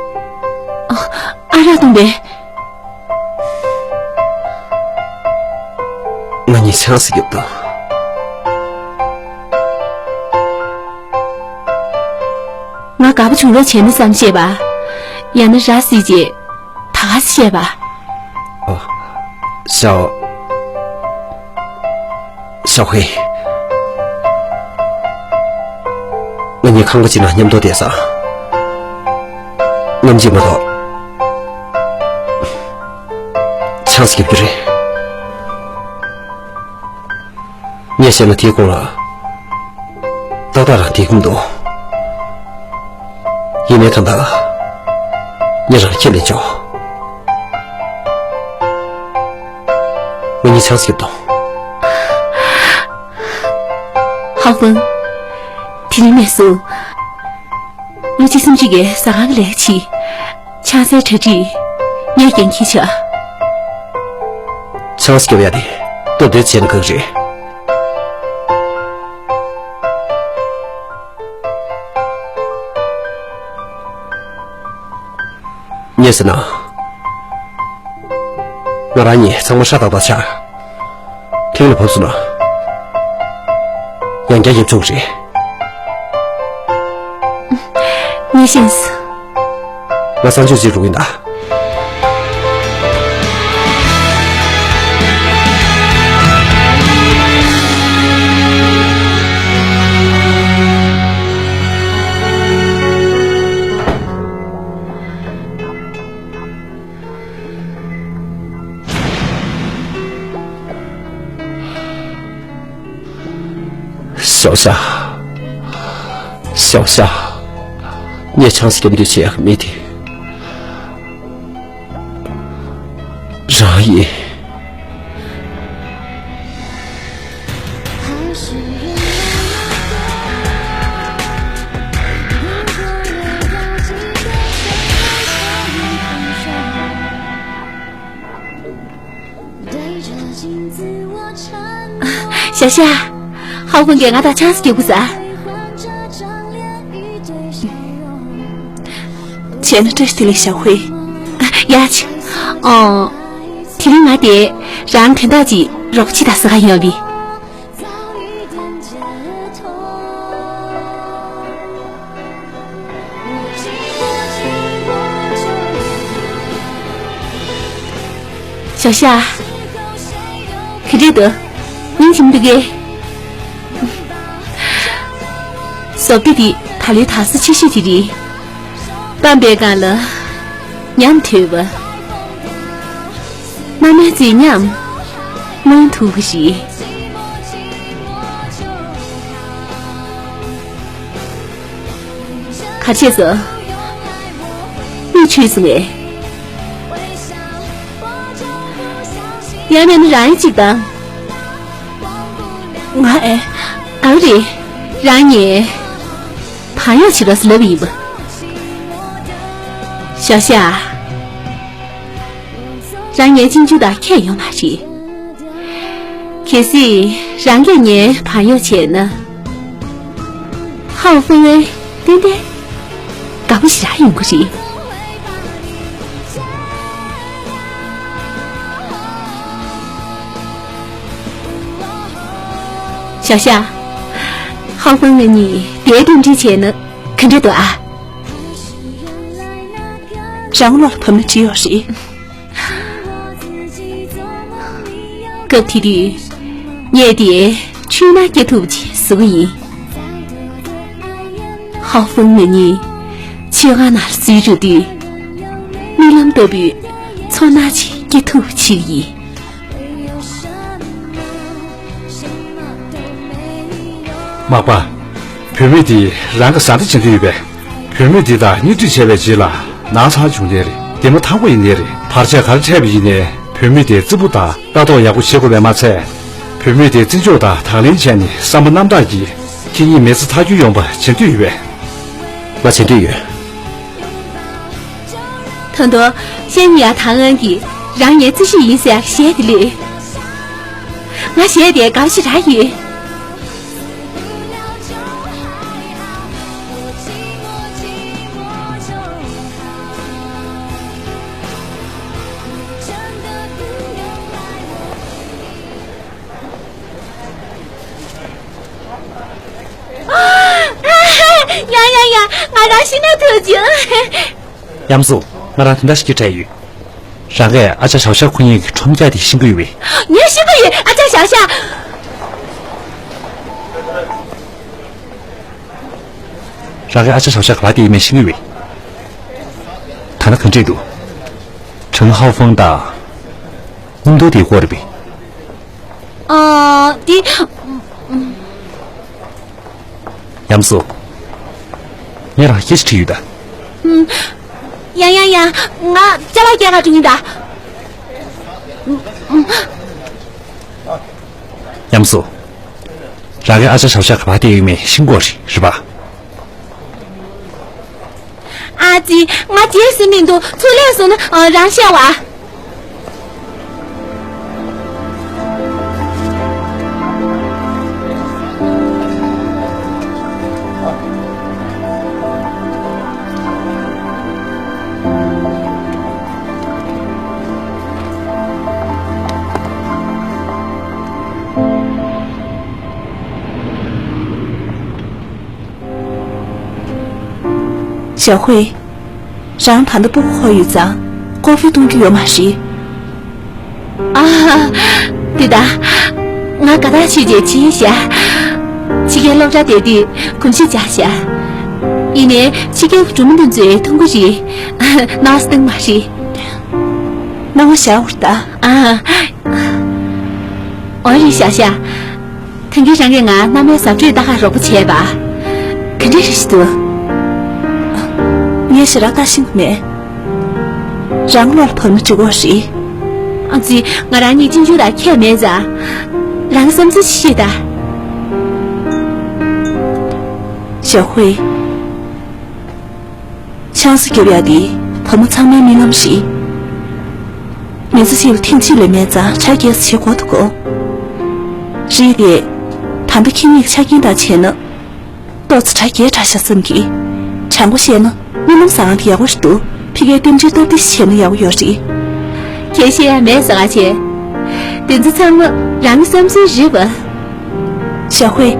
ཨ། ཨ་རག་བཏུང་པས། ང་གཉིས་ཆང་ས་རྒྱབ་དང་། ང་དགའ་པོ་བྱུང་རོགས་བྱས་ན་བསམ་ཤེས་པ། ཡང་ན་ར་བཟི་རྗེས་ད་ག་སེ་བཤད་པ། ཨོ། ཞའོ། ཞའོ་ཧུའེ། ང་གཉིས་ཁང་པ་གཅིག་ནང་མཉམ་དུ་བསྡད་ས། ནམ་གཅིག་མ་གཏོགས་ཆང་ས་རྒྱབ་རྒྱུ་རེད། ངས་བཤད་ན་དེའི་གོང་ལ་ཏག་ཏག་རང་དེའི་གོང་དུ། ཡིན་ནའི་ད་ལྟ་ངས་རང་ཁས་ལེན་ཆོག་ང་གཉིས་ཆང་ས་རྒྱབ་དང་། ཧ་ཧྥང་། དེ་རིང་ནས་བཟུང་། ལོ་གཅིག་སུམ་ཅུ་གི་ཟ་ཁང་གི་ལས་ཀ་བྱེད། ཆང་སའི་གྲ་སྒྲིག་ངས་འགན་འཁྱེར་བྱ། ཆང་ས་རྒྱབ་ཡ་དེ་སྟབས་བདེ་བྱས་ན་ག་གི་རེད། ངས་ཟེར་ན། ང་རང་གཉིས་ཚང་མ་ཧྲ་ཏག་ཏག་ཆགས། ཐེངས་ལ་བབས་སོང་ན། ཡང་བསྐྱར་ཡིབ་ཆོག་རེད། ངས་ཤེས་སོང་། ང་གསང་སྤྱོད་བྱེད་འགྲོ་གི་ཡིན་ད། ཞའོ་ཞ། ཞའོ་ཞ། ངས་ཆང་ས་རྒྱབ་འདོད་བྱེད་ཡག་མི་དེ། རང་ཡིན། ཞའོ་ཞ། ཧའོ་ཧྥང་གིས་ང་དང་ཆང་ས་རྒྱག་དགོས་ཟེར། བྱས་ན་བཀྲ་ཤིས་བདེ་ལེགས་ཞའོ་ཧུའེ། ཡ་ཆི། ཨོ། དེ་རིང་ང་དེ་རང་དོན་དག་ཅིག་རོགས་བྱེད་དང་ཟེར་ག་ཡོང་བ་ཡིན། ཞའོ་ཞ། ག་འདྲས་འདུག་སྙིང་རྗེ་མི་འདུག་གས། བཟོ་ལྟ་འདི་ད་ལོའི་དྭགས་ས་ཆེ་ཤོས་དེ་རེད། སྤངས་པའི་སྒང་ལ་ཉམས་དོད་པ། མ་སྨད་རྩེ་ཉམས་མང་ཐུག་པ་ཞིག་ག་བྱས་སོ། མིག་ཆུས་སོང་ངས། ཡང་མིན་ན་རང་ཡིན་གཅིག་དང་། ང་ཨེ། ཨ་རེད། རང་ངའི་བང་གཡོག་བྱེད་རོགས་ལབ་ཡིན་པ། ཞའོ་ཞའོ། རང་ངའི་གཅེན་གཅུང་དང་ཁྱད་ཡོད་མ་རེད། གལ་སྲིད་རང་གིས་ངའི་བང་གཡོག་བྱས་ན། ཧའོ་ཧྥང་ཨན་ཏན་ཏན་དགའ་པོ་ཞེ་དྲག་ཡོང་གི་རེད། ཞའོ་ཞའོ། ཧའོ་ཧྥང་ཨན་གཉིས་དེ་རྟེན་འབྲེལ་བྱས་ན་ག་འདྲ་འདུག་ཨ། རང་བློ་ལ་བབས་ན་འགྲིག་ཡོད་རེད། སྐབས་དེ་དུས་ངས་དེ་ཆུང་མ་སྐྱེ་ཐུབ་ཅེས་ཟེར་གི་ཡིན། ཧའོ་ཧྥང་ང་གཉིས་ཆོས་ཁང་ནང་ལ་འཛུལ་འགྲོ་དུས། རྨི་ལམ་ལྟ་བུའི་ཚོར་སྣང་ཅིག་སྐྱེ་ཐུབ་ཅིག་ཡིན། མག་པ། བུད་མེད་དེས་རང་གི་བཟའ་ཟླ་བྱེད་འདོད་ཡོད་པས། བུད་མེད་དེ་དང་གཉེན་སྒྲིག་བྱས་པའི་རྗེས་ལ་ནག་ཚ་བྱུང་ནའི་རེད། བདེ་མོ་ཐང་པོ་ཡིན་ནའི་རེད། བར་ཆད་ག་རེ་འཕྲད་པ་ཡིན་ནའི་བུད་མེད་དེ་རྩིག་པོ་དང་ལྟ་རྟོག་ཡག་པོ་བྱེད་དགོས་པས་མ་ཚད། བུད་མེད་དེ་བརྩི་འཇོག་དང་དང་ལེན་བྱས་ནས་བསམ་པ་རྣམ་དག་གིས་ཁྱེད་གཉིས་མི་ཚེ་མཐའ་འཁྱོལ་ཡོང་བ་བྱེད་འདོད་ཡོད་པས། ང་བྱེད་འདོད་ཡོད། ད་དུང་ཤན་ཡ་ཐང་ཨན་གྱིས་རང་ངའི་བརྩེ་གཞི་ཡིན་ཟེར་གཞས་དེ་ལས། ང་གཞས་དེ་དགའ་ཞེ་དྲག་ཡོད། ཡ་ཡ་ཡ། ང་རང་ཤི་ན་ཐུག་ཅིང་། ཡམ་སུ། ང་རང་དོན་དག་ཞིག་གི་འཕྲད་ཡོད། རང་གིས་ཨ་ཅག་ཞའོ་ཞའོ་ཁོ་གཉིས་ཀྱི་ཁྲོམ་རྒྱག་དེ་ཤེས་ཀྱི་ཡོད་པས། ངས་ཤེས་ཀྱི་ཡོད། ཨ་ཅག་ཞའོ་ཞའོ། རང་གིས་ཨ་ཅག་ཞའོ་ཞའོ་ག་པར་བསྡད་ཡོད་མེད་ཤེས་ཀྱི་ཡོད་པས། ད་ལྟ་ག་འདྲས་འདུག་ཁྲང་ཧའོ་ཧྥང་དང་། སྙིང་དོར་དེའི་སྐོར་རེད་པས། ཨ། དེ། ཡམ་སུ། ངས་རང་སྐད་ཆ་དྲིས་ཡོད་ད། ཡ་ཡ་ཡ། ང་ཅ་ལག་སྐྱེལ་ག་འགྲོ་གི་ཡིན་ད། ཡམ་སུ། རང་གིས་ཨ་ཅག་ཞའོ་ཞའོ་ག་པར་བསྡད་ཡོད་མེད་ཤེས་ཀྱི་ཡོད་རེད་པ། ཨ་ཙི། ང་རྗེས་སུ་མི་འདུག་ཚུར་སླེབས་སོང་ན་རང་ཤེས་པ། ཞའོ་ཧུའེ། རང་ད་ལྟ་སྤུ་གུ་འཁོར་ཡོད་ཙང་ཀོ་ཧྥི་འཐུང་རྒྱུ་ཡོད་མ་རེད། ཨ། དེ་ད། ང་དགའ་ཐག་ཆོད་རྗེས་ཕྱིན་ཤག་ཕྱི་རྒྱལ་སློབ་གྲྭར་བསྡད་དུས་གོམས་གཤིས་འཇགས་ཤག་ཡིན་ནའི་ཕྱི་རྒྱལ་གྱི་གྲོགས་མོ་འདི་ཚོས་འཐུང་གི་རེད། སྣང་བ་སྟེང་མ་རེད། སྣང་བ་ཞར་བར་ལྟ། ཨ། འོ་རེད་ཤག་ཤག་ད་གིན་རང་གིས་ང་མནའ་མའི་གཟབ་སྤྲོས་ལྟ་གར་རོགས་པ་བྱས་པ། ག་འདྲ་རེད་ཤི་འདུག་ངས་ཞེ་དྲག་ལྟ་ཤེས་ཀྱི་མེད། རང་བློ་ལ་བབས་ན་འགྲིག་གི་རེད། ཨ་ཙི། ང་རང་གཉིས་གཅེན་གཅུང་དང་ཁྱད་མེད་ཙང་། རང་བསམ་ཚུལ་ཞིག་བཤད་དང་། ཞའོ་ཧུའེ། ཆང་ས་རྒྱབ་ཡག་དེ་བུ་མོ་ཚང་མའི་རྨི་ལམ་རེད། མི་ཚེ་གཅིག་ལ་ཐེངས་གཅིག་ལས་མེད་ཙང་གྲ་རྒྱས་ཙམ་བྱེད་དགོས་འདུག་གོ། རེད་དེ། ད་ལྟ་ཁྱེད་གཉིས་ཀྱི་ཆ་རྐྱེན་དང་བྱས་ན། ཏོག་ཙམ་གྲ་རྒྱས་དྲགས་ཤག་བསམ་གི། དྲང་པོ་བཤད་ན་རྨི་ལམ་བཟང་ང་དེ་ཡག་པོ་ཞིག་འདུག་ཕ་གིར་རྟེན་འབྲེལ་སྟབས་བདེ་ཞིག་བྱས་ན་ཡག་པོ་ཡོད་རེད། ཁྱད་བཤད་ཡ་མེད་ཟེར་བ་བྱས། དེ་ཚོ་ཚང་མ་རང་གི་བསམ་ཚུལ་རེད་པ། ཞའོ་ཧུའེ།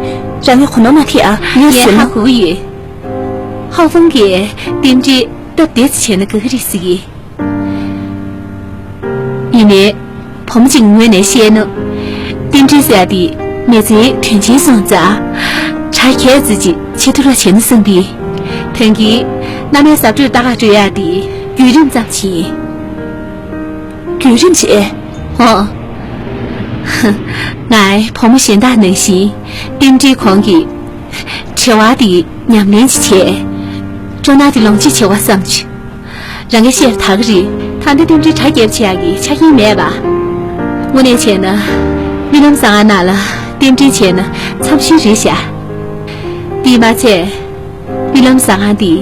རང་གི་གོ་ནོར་མ་ཐེག་ཨ། ངས་ངས་ཟེར་ཧ་ན། གོ་གི་ཡོད། ཧའོ་ཧྥང་གིས་རྟེན་འབྲེལ་སྟབས་བདེ་ཙམ་བྱས་ན་དགའ་གི་རེད་ཟེར་གི། ཡིན་ནའི། བུ་མོ་གཅིག་ངོས་ནས་བཤད་ན། རྟེན་འབྲེལ་ཟེར་ཡ་དེ་མི་ཚེའི་དོན་ཆེན་སོང་ཙང་། གྲ་རྒྱས་ཙམ་ཅིག་བྱེད་ཐུབ་རོགས་བྱས་ན་བསམ་པས། ད་གིན་མནའ་མའི་གཟབ་སྤྲོས་ལྟ་གར་འགྲོ་ཡ་དེ་བརྒྱུད་རིམ་ཙམ་ཞིག་ཡིན། བརྒྱུད་རིམ་ཞིག་ཨེ། ཧོ། ངའི་བུ་མོ་གཞན་དག་ནང་བཞིན་རྟེན་འབྲེལ་གོང་གི་བྲེལ་བ་དེ་ཉམས་ལེན་ཅིག་བྱས། སྤྲོ་སྣང་དེ་ལོངས་སྤྱོད་བྱེད་དགོས་བསམ་བྱུང་། རང་གི་ཤེས་རྟགས་རེད། ད་ལྟ་རྟེན་འབྲེལ་གྲ་རྒྱས་བྱེད་ཡག་གི་ཆ་རྐྱེན་མེད་པ། དངོས་གནས་བྱས་ན། རྨི་ལམ་བཟང་ང་ནང་ལ་རྟེན་འབྲེལ་བྱས་ན་འཚམས་ཤོས་རེད་ཤག་དེས་མ་ཚད། རྨི་ལམ་བཟང་ང་འདི།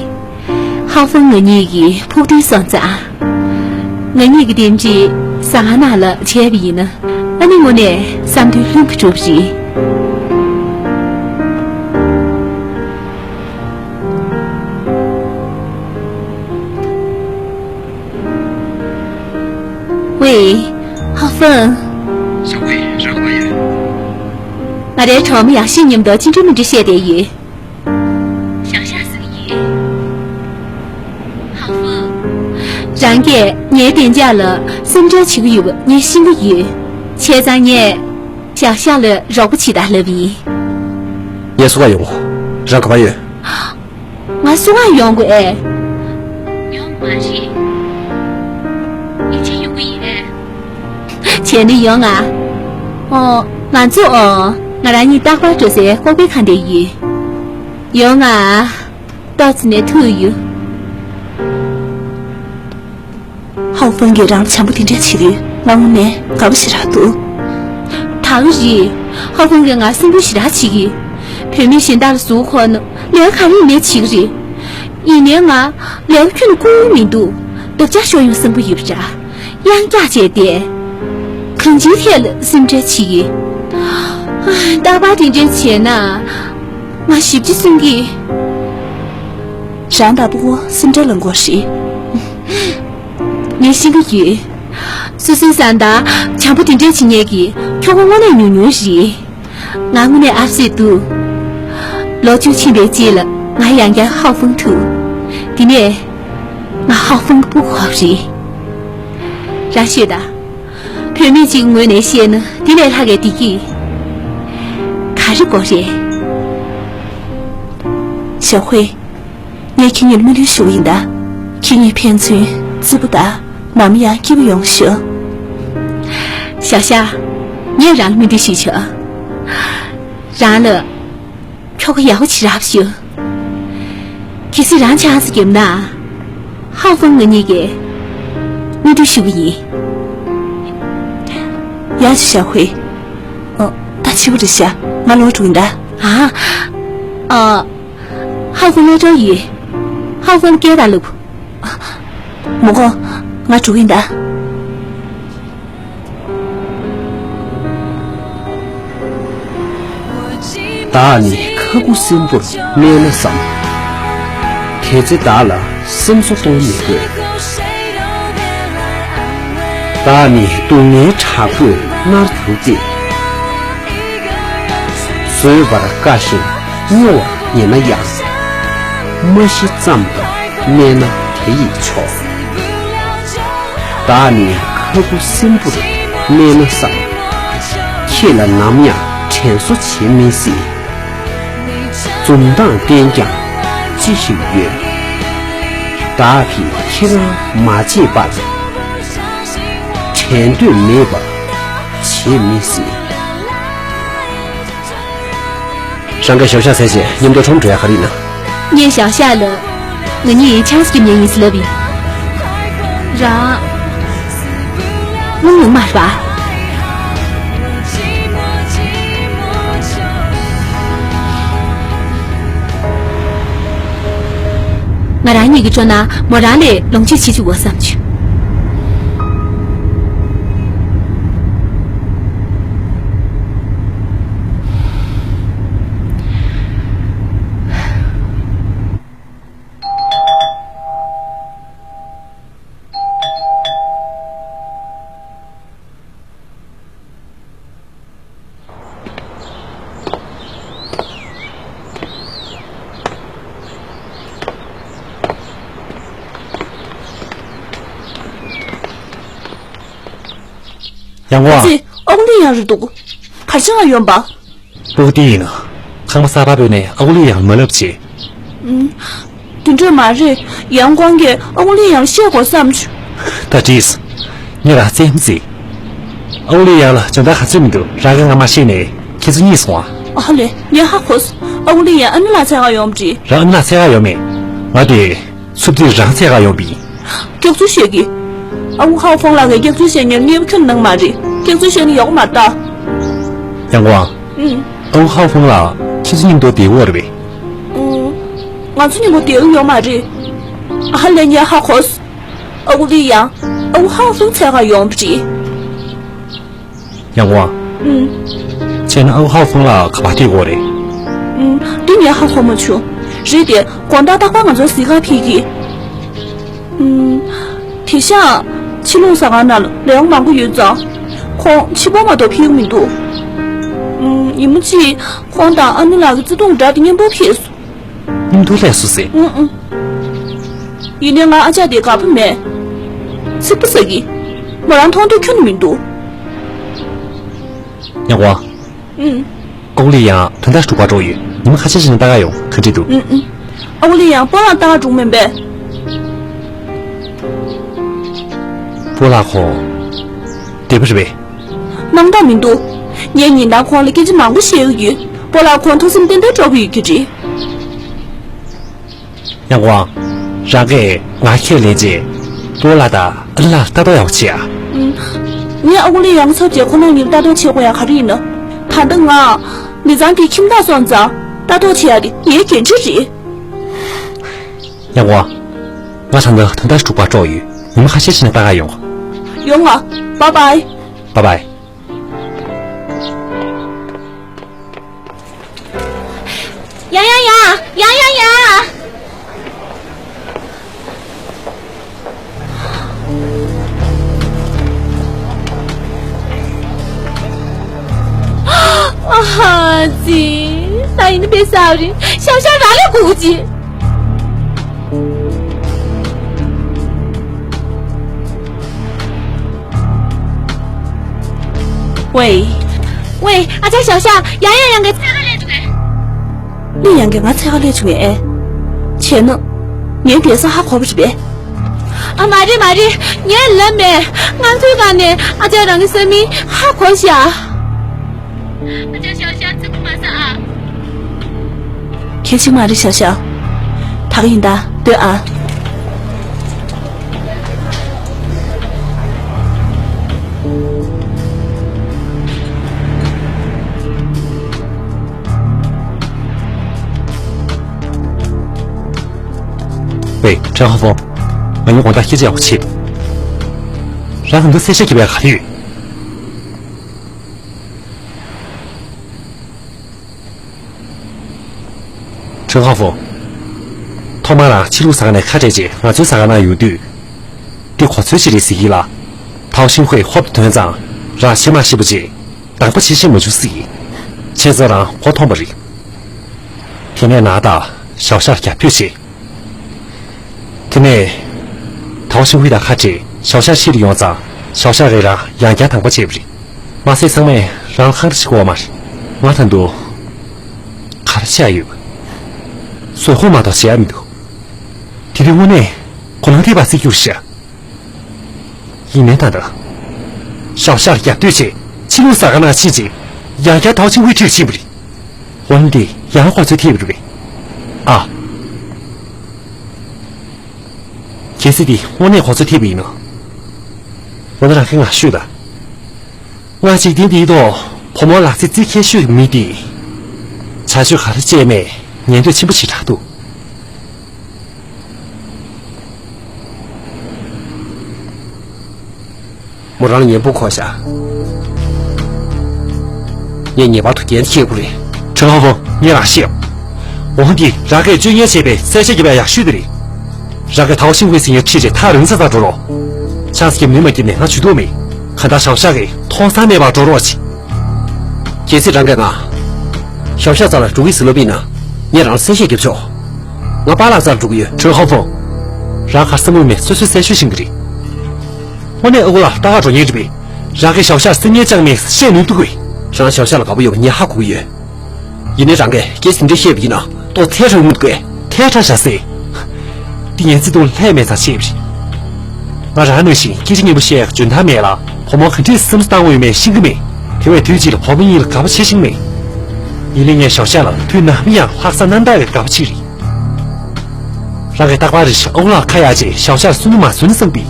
ཧའོ་ཧྥང་ང་གཉིས་ཀྱི་ཕུགས་འདུན་སོང་ཙང་། ང་གཉིས་ཀྱི་རྟེན་འབྲེལ་བཟང་ང་ནང་ལ་བྱས་པ་ཡིན་ན། ཨ་ནི་དངོས་གནས་བསམ་དོན་ལྷུན་གྱིས་གྲུབ་རེད། ཝེ། ཧའོ་ཧྥང་། ཞའོ་ཧུའེ། རང་ཁ་པར་ཡོད། ང་རའི་གྲོགས་མོ་ཡག་ཤོས་མཉམ་དུ་ཅི་འདྲ་མི་འདྲ་བཤད་བསྡད་ཡོད། ཞའོ་ཞའོ་ཟེར་གྱི་ཡོད། ཧའོ་ཧྥང་། རང་གིས་ངའི་བདེ་འཇགས་ལ་སེམས་ཁྲལ་བྱེད་ཀྱི་ཡོད་པ་ངས་ཤེས་ཀྱི་ཡོད། བྱས་ཙང་ངས་ཞའོ་ཞའོ་ལ་རོགས་པ་བྱེད་དང་ལབ་ཡིན། ངས་སུ་ག་ཡོང་གོ། རང་ག་པར་ཡོད། ང་སུ་ག་ཡོང་དགོས་ཨེ། ཡོང་མ་རེད། ཡིད་ཆེས་ཡོང་གི་ཡིན་ཨེ། བྱས་ན་ཡོང་ང་། ཨོ། ང་ཚོ་ཨོ། ང་རང་གཉིས་རྟག་པར་འགྲོ་སའི་ཀོ་པའི་ཁང་དེ་ཡིན། ཡོང་ང་། ཏོག་ཙམ་ནས་ཐུག་ཡོང་། ཧའོ་ཧྥང་གིས་རང་ལ་བྱམས་པོ་དེ་འདྲ་བྱེད་དུས་ང་དངོས་གནས་དགའ་པོ་ཞེ་དྲག་འདུག་ད་ག་རེད། ཧའོ་ཧྥང་གིས་ང་སེམས་ཁུར་ཞེ་དྲག་བྱེད་ཀྱི། བུད་མེད་གཞན་དག་ལ་གཟུགས་ཁོག་ན་ལས་ཀ་ག་རེ་ཡིན་ནའི་བྱེད་ཀྱི་རེད། ཡིན་ནའི་ང་ལས་ཀ་ཁྱོན་ནས་བསྐུར་མི་འདུག་རྡོག་རྩ་ཤོར་ཡོང་བསམ་གྱི་ཡོད་པ་འདྲ། གཡང་འཁྱག་བྱས་ཏེ། གང་ཅིའི་ཐད་ལ་སེམས་ཁྲལ་བྱེད་ཀྱི། རྟག་པར་དེ་འདྲ་བྱས་ན། ང་ཞེ་པོ་ཅིག་སེམས་ཀྱི། རང་ལྟ་བུ་སེམས་ཁྲལ་ལ་མགོ་ཧྲི། ངས་ཤེས་ཀྱི་ཡོད། སོ་སོའི་བཟའ་ཟླ་བྱམས་པོ་དེ་འདྲ་བྱེད་མཁན་གྱི་ཁྱོ་ག་དངོས་གནས་ཉུང་ཉུང་རེད། ང་དངོས་གནས་ཨ་ཙི་འདུག་ལོ་བཅུ་ཕྱིན་པའི་རྗེས་ལ་ང་ཡང་བསྐྱར་ཧའོ་ཧྥང་ཐུག་དེ་ནས་ང་ཧའོ་ཧྥང་གི་སྤུ་གུ་ཧོབ་རེད། རང་ཤོད་དང་། བུད་མེད་ཅིག་ངོས་ནས་བཤད་ན་དེ་ལས་ལྷག་གི་བདེ་སྐྱིད་ག་རེ་དགོས་རེད། ཞའོ་ཧུའེ། ངས་ཁྱེད་གཉིས་ལ་སྨོན་འདུན་ཞུ་གི་ཡིན་ད། ཁྱེད་གཉིས་ཕན་ཚུན་བརྩེ་པོ་དང་ནམ་ཡང་སྐྱིད་པོ་ཡོང་ཤོག་ཞའོ་ཞའོ། ངས་རང་ལ་སྨོན་འདུན་ཞུས་ཆོག་རང་ལ་ཁྱོ་ག་ཡག་པོ་ཅིག་རག་ཤོག་གལ་སྲིད་རང་ཆང་ས་བརྒྱབ་ན། ཧའོ་ཧྥང་ང་གཉིས་ཀས་སྨོན་འདུན་ཞུ་གི་ཡིན། ཡག་ཅིག་ཞའོ་ཧུའེ། ཨོ། ད་ཕྱི་པོ་རེད་ཤག་ང་ལོག་འགྲོ་གི་ཡིན་ད། ཨ། ཨ། ཧའོ་ཧྥང་སློབ་གྲྭར་ཡོད། ཧའོ་ཧྥང་སྐད་བརྡ་ལབ། མོ་གོ། ང་འགྲོ་གི་ཡིན་ད། བདག་ནི་ཁ་ཁུ་སིམ་པོར་གནས་ན་བསམ། དེ་ཚེ་བདག་ལ་སེམས་གསོ་གཏོང་མི་དགོས། བདག་ནི་སྡུག་བསྔལ་དྲག་པོས་མནར་གྱུར་ཏེ། བཟོད་པར་དཀའ་ཞིང་སྨྱོ་བར་ཉེ་ན་ཡང་། མ་ཤི་ཙམ་དུ་གནས་ན་དེ་ཡིས་ཆོག་བདག་ནི་ཁ་ཁུ་སིམ་པོར་གནས་ན་བསམ། ཁྱེད་ལ་ནམ་ཡང་དྲན་གསོ་བྱེད་མི་སྲིད། འཛུམ་མདངས་བསྟན་ཀྱང་ཅི་ཞིག་ཡོད། བདག་གིས་ཁྱེད་རང་མ་བརྗེད་པར། དྲན་འདོད་མེད་པར་བྱེད་མི་སྲིད། རང་གིས་ཞའོ་ཞའོ་ཟེར་བྱས་མཉམ་དུ་ཁྲོམ་འགྲོ་ཡ་ག་རེ་ཡིན་ན། ངས་ཞའོ་ཞའོ་ལ། ང་གཉིས་ཆང་ས་འགྲིམ་ཡ་ཡིན་ཟེར་ལབ་ཡིན། རང་། རླུང་ལངས་མ་རེད་པ། ང་རང་གཉིས་ཀྱི་སྤྲོ་སྣང་མོ་རང་ལས་ལོངས་སྤྱོད་བྱེད་བཅུག་གོ་བསམ་བྱུང་། ཡང་གོ། ཨ་ཙི། ཨ་ཁུ་ལི་ཡང་རེད་འདུག་ག་རེ་བྱེད་ཡོང་པ། སྤུ་གུ་དེ་ཡིན་ན། ཁང་པ་གསར་པ་སྤོས་ནས་ཨ་ཁུ་ལི་ཡང་མ་ལབ་བྱས། ཨུམ། དེ་འདྲ་མ་རེད། ཡང་ཁོང་གིས་ཨ་ཁུ་ལི་ཡང་ལ་བཤད་དགོས་བསམ་བྱུང་། ད་འགྲིག་སོང་། ངས་རང་བཙན་བརྩིས། ཨ་ཁུ་ལི་ཡང་ལ་སྦྱོང་བརྡར་ག་ཚོད་མི་འདུག་རང་གིས་ང་མ་བཤད་ནས་ཁྱེད་ཚོ་གཉིད་སོང་ཨ། ཨ་ལེ། ངས་ཧ་གོ་སོང་། ཨ་ཁུ་ལི་ཡང་ཨ་ནེ་ལགས་འཚོལ་ག་ཡོང་བ་རེད། རང་ཨ་ནེ་ལགས་འཚོལ་ག་ཡོང་མེད། ང་དེ། ཚུབ་དུས་རང་འཚོལ་ག་ཡོང་བ་ཡིན། སྐྱག་རྫུན་བཤད་ཀྱི། ཨ་ཁུ་ཧའོ་ཧྥང་ལགས་ཀྱིས་སྐྱག་རྫུན་བཤད་མཁན་གཉེར་པ་ཁྱོན་ནང་མ་རེད། ཁྱེད་ཚོས་བཤད་ནི་ཡག་པོ་མ་རེད་ད། ཡང་ཀོང་། ཨུང་། ཨ་ཁུ་ཧའོ་ཧྥང་ལགས་ཁྱེད་ཚོ་མཉམ་དུ་བསྡད་ཡོད་རེད་པས། ཨུང་། ང་ཚོ་མཉམ་པོ་བསྡད་ཀྱི་ཡོད་མ་རེད། ཨ་ཧ་ལས། ངས་ཧ་གོ་སོང་། ཨ་ཁུ་ལི་ཡང་ཨ་ཁུ་ཧའོ་ཧྥང་འཚོལ་ག་ཡོང་བ་རེད། ཡང་ཀོང་། ཨུང་། བྱས་ན་ཨ་ཁུ་ཧའོ་ཧྥང་ལགས་ག་པར་བསྡད་ཡོད་རེད། ཨུང་། འདི་ངས་ཧ་གོ་མ་བྱུང་། རེད་དེ། དགོང་དག་རྟག་པར་ང་ཚོར་གཟིགས་ག་ཕེབས་ཀྱི། ཨུང་། དེང་སང་ཕྱི་ལོགས་ཟ་ཁང་ནང་ལས་དབང་མང་པོ་ཡོད་ཙང་། ཁོང་ཕྱི་པོ་མ་གཏོགས་ཕེབས་ཀྱི་མི་འདུག། ཨུང་། ཉིན་མོ་གཅིག་ཁོང་དང་ཨ་ནུ་ལགས་ཀྱི་བརྩེ་དུང་འདྲ་དེ་མཉམ་པོ་ཕེབས་སོང་། མཉམ་དུ་སླེབས་སོང་ཟེར། ཨུང་ཨུང་། ཡིན་ནའི་ང་ཨ་ཅག་དེ་དགའ་པོ་མེད། ཚིག་པ་ཟ་གི། མོ་རང་མཐོང་ཐོས་ཁྱོན་ནས་མི་འདུག། ཡང་ཀོང་། ཨུང་། ཨ་ཁུ་ལི་ཡང་ད་ལྟ་འབྲུག་པར་འགྲོ་ཡོད། ཉི་མ་ཁ་ཤས་ཤིག་ནས་ལྟ་ག་ཡོང་། ག་འདྲ་འདུག། ཨུང་ཨུང་། ཨ་ཁུ་ལི་ཡང་སྤོ་ལགས་ལྟ་ག་འགྲོ་མིན་པས། སྤོ་ལགས་ཁོང་བདེ་པོ་རེད་པས། སྣང་དག་མི་འདུག། ངས་ཉིན་ལྟར་ཁོང་ལ་སྐད་ཆ་མང་པོ་བཤད་ཀྱི་ཡོད། སྤོ་ལགས་ཁོང་ཐུགས་སེམས་ཏན་ཏན་སྤྲོ་པོ་ཡོད་ཀྱི་རེད། ཡང་ཀོང་། རང་གིས་ང་ཁས་ལེན་རྗེས་སྤོ་ལགས་དང་ཨ་ལགས་ལྟ་རྟོག་ཡག་པོ་བྱེད་ཨ། ཨུང་། ངས་ཨ་ཁུ་ལི་ཡང་ཚབ་བྱས་ཁོ་རང་གཉིས་ལ་ལྟ་རྟོག་བྱེད་དགོས་ཡག་ག་རེ་ཡིན་ན། ད་ལྟ་ང་ལི་ཚང་གི་ཁྱིམ་བདག་སོང་ཙང་ལྟ་རྟོག་བྱེད་ཡག་དེ་ངའི་འགན་འཁྲི་རེད། ཡང་ཀོང་། ང་ད་ལྟ་ད་ལྟ་འབྲུག་པར་འགྲོ་ཡོད། ཉི་མ་ཁ་ཤས་ཤིག་ནས་ལྟ་ག་ཡོང་། ཡོང་ང་། བཱའི་བཱའི། བཱའི་བཱའི། ཡ་ཡ་ཡ། ཡ་ཡ་ཡ། ཨ་ཧ་ཙི། ད་ཡིན་ན་དཔེ་གསར་པ་རེད། ཞའོ་ཞའོ་རང་ལ་སྒུག་གི། ཝེ། ཝེ། ཨ་ཅག་ཞའོ་ཞའོ། ཡང་ཡང་ཡང་གི་འཚོལ་ག་སླེབས་བྱུང་ངས། ནི་ཡང་གི་ང་འཚོལ་ག་སླེབས་བྱུང་ངས་ཨེ། བྱས་ན། ངའི་བསྡད་ས་ཧ་གོ་བ་རེད་པས། ཨ་མ་རེད་མ་རེད། ངས་ལབ་མེད། ང་ཚོའི་སྒང་ནས་ཨ་ཅག་རང་གི་ས་མིང་ཧ་གོ་ཤག། ཨ་ཅག་ཞའོ་ཞའོ་ཚིག་པ་མ་ཟ་ཨ། གལ་ཆེ་མ་རེད་ཞའོ་ཞའོ། ད་ག་ཡིན་ད་སྡོད་ཨ། ཝེ། ཁྲེན་ཧོ་ཧྥང་། ང་གཉིས་དགོང་དག་སྐད་ཆ་ཡག་པོ་བྱེད། རང་ག་འདུག་གསལ་བཤད་རྒྱབ་ཡག་ག་རེ་ཡོད། ཁྲེན་ཧོ་ཧྥང་། ཐོག་མར་རང་ཕྱི་ལོགས་ཟ་ཁང་ནས་ཁ་བྲལ་རྗེས་ང་ཚོའི་ཟ་ཁང་ནང་ཡོང་དུས། འདི་གོ་ཚོད་ཅིག་རེད་ཟེར་གྱི་ལ། ཐའོ་ཤིན་ཧུའེ་ཧོབ་ཏེ་ཐོན་ཙང་རང་ཞེ་མ་ཞེ་པོ་བྱས། དང་པོ་བྱེད་ཤེས་མ་བྱུང་ཟེར་གྱི། བྱས་ཙང་རང་མགོ་འཐོམས་པ་རེད། དེ་ནས་ནཱ་ད་ཞའོ་ཞའོ་རྒྱབ་སྐྱོར་བྱས། དེ་ནས་ཐའོ་ཤིན་ཧུའེ་དང་ཁ་བྲལ། ཞའོ་ཞའོ་ཤི་རུ་ཡོང་ཙང་ཞའོ་ཞའོ་གིས་རང་ཡང་བསྐྱར་དང་པོ་བྱས་པ་རེད། མ་ཟད་ཚང་མས་རང་ལ་འཁང་ར་བྱེད་ཀྱི་ཡོད་མ་རེད། ང་ད་དུང་ག་རེ་བྱེད་ཡག་ཡོད། བཟོད་སྒོམ་མ་གཏོགས་བྱེད་ཡག་མི་འདུག། དེ་དུས་དངོས་གནས་ཁོ་རང་ཐེ་བ་སྲིད་རྒྱུ་ཞིག། ཡིན་ནའི་ད་ལྟ་ཞའོ་ཞའོ་རྒྱབ་གཏོད་བྱས། ཕྱི་ལོགས་ཟ་ཁང་ནང་ཕྱིན་རྗེས་ཡང་བསྐྱར་ཐའོ་ཆིང་ཧུའེ་ཁྲིད་ཕྱིན་པ་རེད། འོ་ན་འདི་ཡང་གོ་ཚོད་ཐེབས་པ་རེད་པས། ཨ། གལ་སྲིད་འདི་དངོས་གནས་གོ་ཚོད་ཐེབས་པ་ཡིན་ན། འོ་ན་རང་གིས་ང་ཤོད་དང་། ང་འཇིག་རྟེན་འདིའི་ཐོག་བུ་མོ་ལག་རྩལ་རྩེ་མཁས་ཤོས་མི་དེ། བྱ་སྤྱོད་ག་རེ་བྱས་མེད་ཉན་འདོད་ཆེན་པོ་ཞིག་དྲག་འདུག། མོ་རང་ཉན་པོ་གོ་ཤག། ངས་ངེས་པར་དུ་འགན་འཁྱེར་དགོས་རེད། ཁྲེན་ཧོ་ཧྥང་། ངས་རང་ཤེས། འོ་འདི་རང་གིས་སྤྱོད་ངན་བྱས་པའི་གསལ་བཤད་རྒྱབ་ཡག་ཡག་ཤོས་དེ་རེད། རང་གིས་ཐའོ་ཤིན་ཧུའེ་ཟེར་མཁན་ཁྲིད་རྗེས་ཐག་རིང་ས་ཙམ་འགྲོ་རོགས། ཆང་ས་རྒྱབ་ནུས་མ་བརྒྱབ་ནས་ང་ཇུས་གཏོགས་མེད། གང་ལྟར་ཞའོ་ཞའོ་གིས་མཐོང་ས་མེད་པར་འགྲོ་རོགས་བྱེད། གལ་སྲིད་རང་གིས་ང་ཞའོ་ཞའོ་རྩ་ལ་འགྲོ་གི་ཟེར་ལབ་པ་ཡིན་ན། ངས་རང་ལ་གསལ་བཤད་རྒྱབ་ཆོག། ང་པཱ་ལགས་རྩར་འགྲོ་གི་ཡོད། ཁྲེན་ཧོ་ཧྥང་། རང་ག་རེ་བསམ་གྱི་མེད་སོ་སོས་གསལ་ཤོས་ཤེས་ཀྱི་རེད། དངོས་གནས་ཨ་ཁུ་ལགས་ལྟ་ག་འགྲོ་མཁན་རེད་པས། རང་གིས་ཞའོ་ཞའོ་སེམས་ངན་བཅངས་མེད་བཤད་ནུས་འདུག་གས། རང་ཞའོ་ཞའོ་ལ་དགའ་པོ་ཡོད་པ་ངས་ཧ་གོ་གི་ཡོད། ཡིན་ནའི་རང་གིས་སྐད་ཆ་འདི་འདྲ་བཤད་པ་ཡིན་ན་ཏོག་ཐལ་དྲགས་མི་འདུག་གས། ཐལ་དྲགས་བཞག་ཟེར། འདི་ངའི་བརྩེ་དུང་ལྷད་མེད་ཙང་བཤད་པ་རེད། ང་རང་ནང་བཞིན་སྐད་ཆ་སྙན་པོ་བཤད་ཡག་འཇོན་ཐང་མེད་ལ། བུ་མོ་ག་འདྲས་སེམས་བཟང་བཏང་དགོས་ཡོད་མེད་ཤེས་ཀྱི་མེད། དེ་བས་དུས་གཅིག་ལ་བུ་མོ་གཉིས་ལ་དགའ་པོ་བྱེད་ཤེས་ཀྱི་མེད། ཡིན་ནའི་ངས་ཞའོ་ཞའོ་ལ་དུས་ནམ་ཡང་ལྷག་བསམ་རྣམ་དག་གི་དགའ་པོ་གཅིག་རེད། རང་གིས་རྟག་པར་རེ་བཞིན་ཨ་ཁུ་ལགས་ཁ་གཡར་རྗེས་ཞའོ་ཞའོ་ལ་བསུ་ནུས་མ་བཟོ་ནི་བསམ་པས།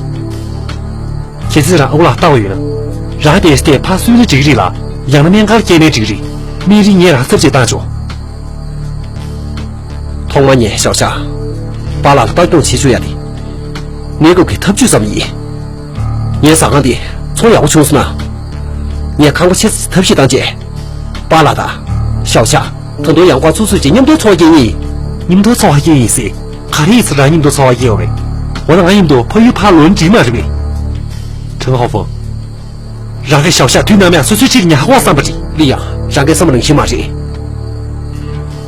གལ་སྲིད་རང་ཨ་ཁུ་ལགས་ལྟ་བ་ཡོད་ན། རང་དེ་སྟེ་ཕར་གསོས་ན་འགྲིག་རེད་ལ། ཡང་ན་སྨན་ཁང་སྐྱེལ་ནའི་འགྲིག་རེད། སྨན་རིན་ངས་རང་ཚབ་བྱེད་བཏང་ཆོག་ཐོག་མ་ངས་ཞའོ་ཞ། པཱ་ལགས་ལ་ལྟ་སྐྱོང་བྱེད་ཆོག་ཡ་དེ། གནས་སྐབས་ཀྱི་ཐབས་ཇུས་ཙམ་ཡིན། ངའི་ཟ་ཁང་དེ་ཚོང་ཡག་པོ་བྱུང་སོང་ན། ངས་ཁང་པ་ཆེ་ཙམ་ཐབས་ཤེས་བཏང་རྗེས། པཱ་ལགས་དང་། ཞའོ་ཞ། ད་དུང་ཡང་བསྐྱར་ཚུགས་ཚུགས་ཀྱིས་མཉམ་དུ་འཚོ་བ་སྐྱེལ་ངེས་ཡིན། མཉམ་དུ་འཚོ་བ་སྐྱེལ་ཡིན་ཟེར། ག་རེ་ཡིན་ཟེར་རང་མཉམ་དུ་འཚོ་བ་སྐྱེལ་བ་རེད། འོ་ན་ང་མཉམ་དུ་ཕ་ཡུལ་ཕར་ལོག་འགྲིག་མ་རེད་པས། ཁྲེན་ཧའོ་ཧྥང་། རང་གིས་ཞའོ་ཞ་དུས་ནམ་ཡང་སོ་སོའི་ཕྱིར་ཉར་དགོས་བསམ་པ་རེད། ལི་ཡང་། རང་གི་བསམ་པ་ནང་བཞིན་མ་རེད།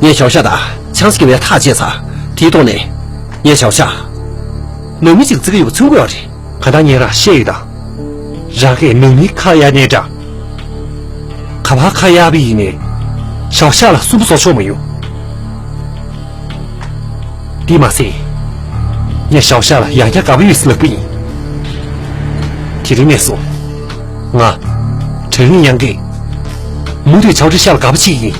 ངས་ཞའོ་ཞ་དང་ཆང་ས་རྒྱབ་ཡ་ཐག་བཅད་ཚར། དེའི་ཐོག་ནས། ངས་ཞའོ་ཞ། ནང་མི་གཅིག་བརྩི་གི་ཡོད་པ་མཚོན་གྱི་ཡོད་རེད། གང་ལྟར་ངས་རང་བཤད་ཡོད་ད། རང་གིས་ནང་མི་ཁ་གཡར་ནའི་འདྲ། ག་པར་ཁ་གཡར་བ་ཡིན་ནའི། ཞའོ་ཞ་ལ་སུན་པོ་བཟོ་ཆོག་མ་ཡོང་། དེས་མ་ཟད། ངས་ཞའོ་ཞ་ལ་ཡང་བསྐྱར་དགའ་པོ་ཡོད་ཟེར་ལབ་ཀྱི་ཡིན། དེ་རིང་ནས་བཟུང་། ང་། ཁྲེན་ལི་ཡང་གིས། མུ་མཐུད་ཞའོ་ཀྲི་ཞ་ལ་དགའ་པོ་བྱེད་ཀྱི་ཡིན།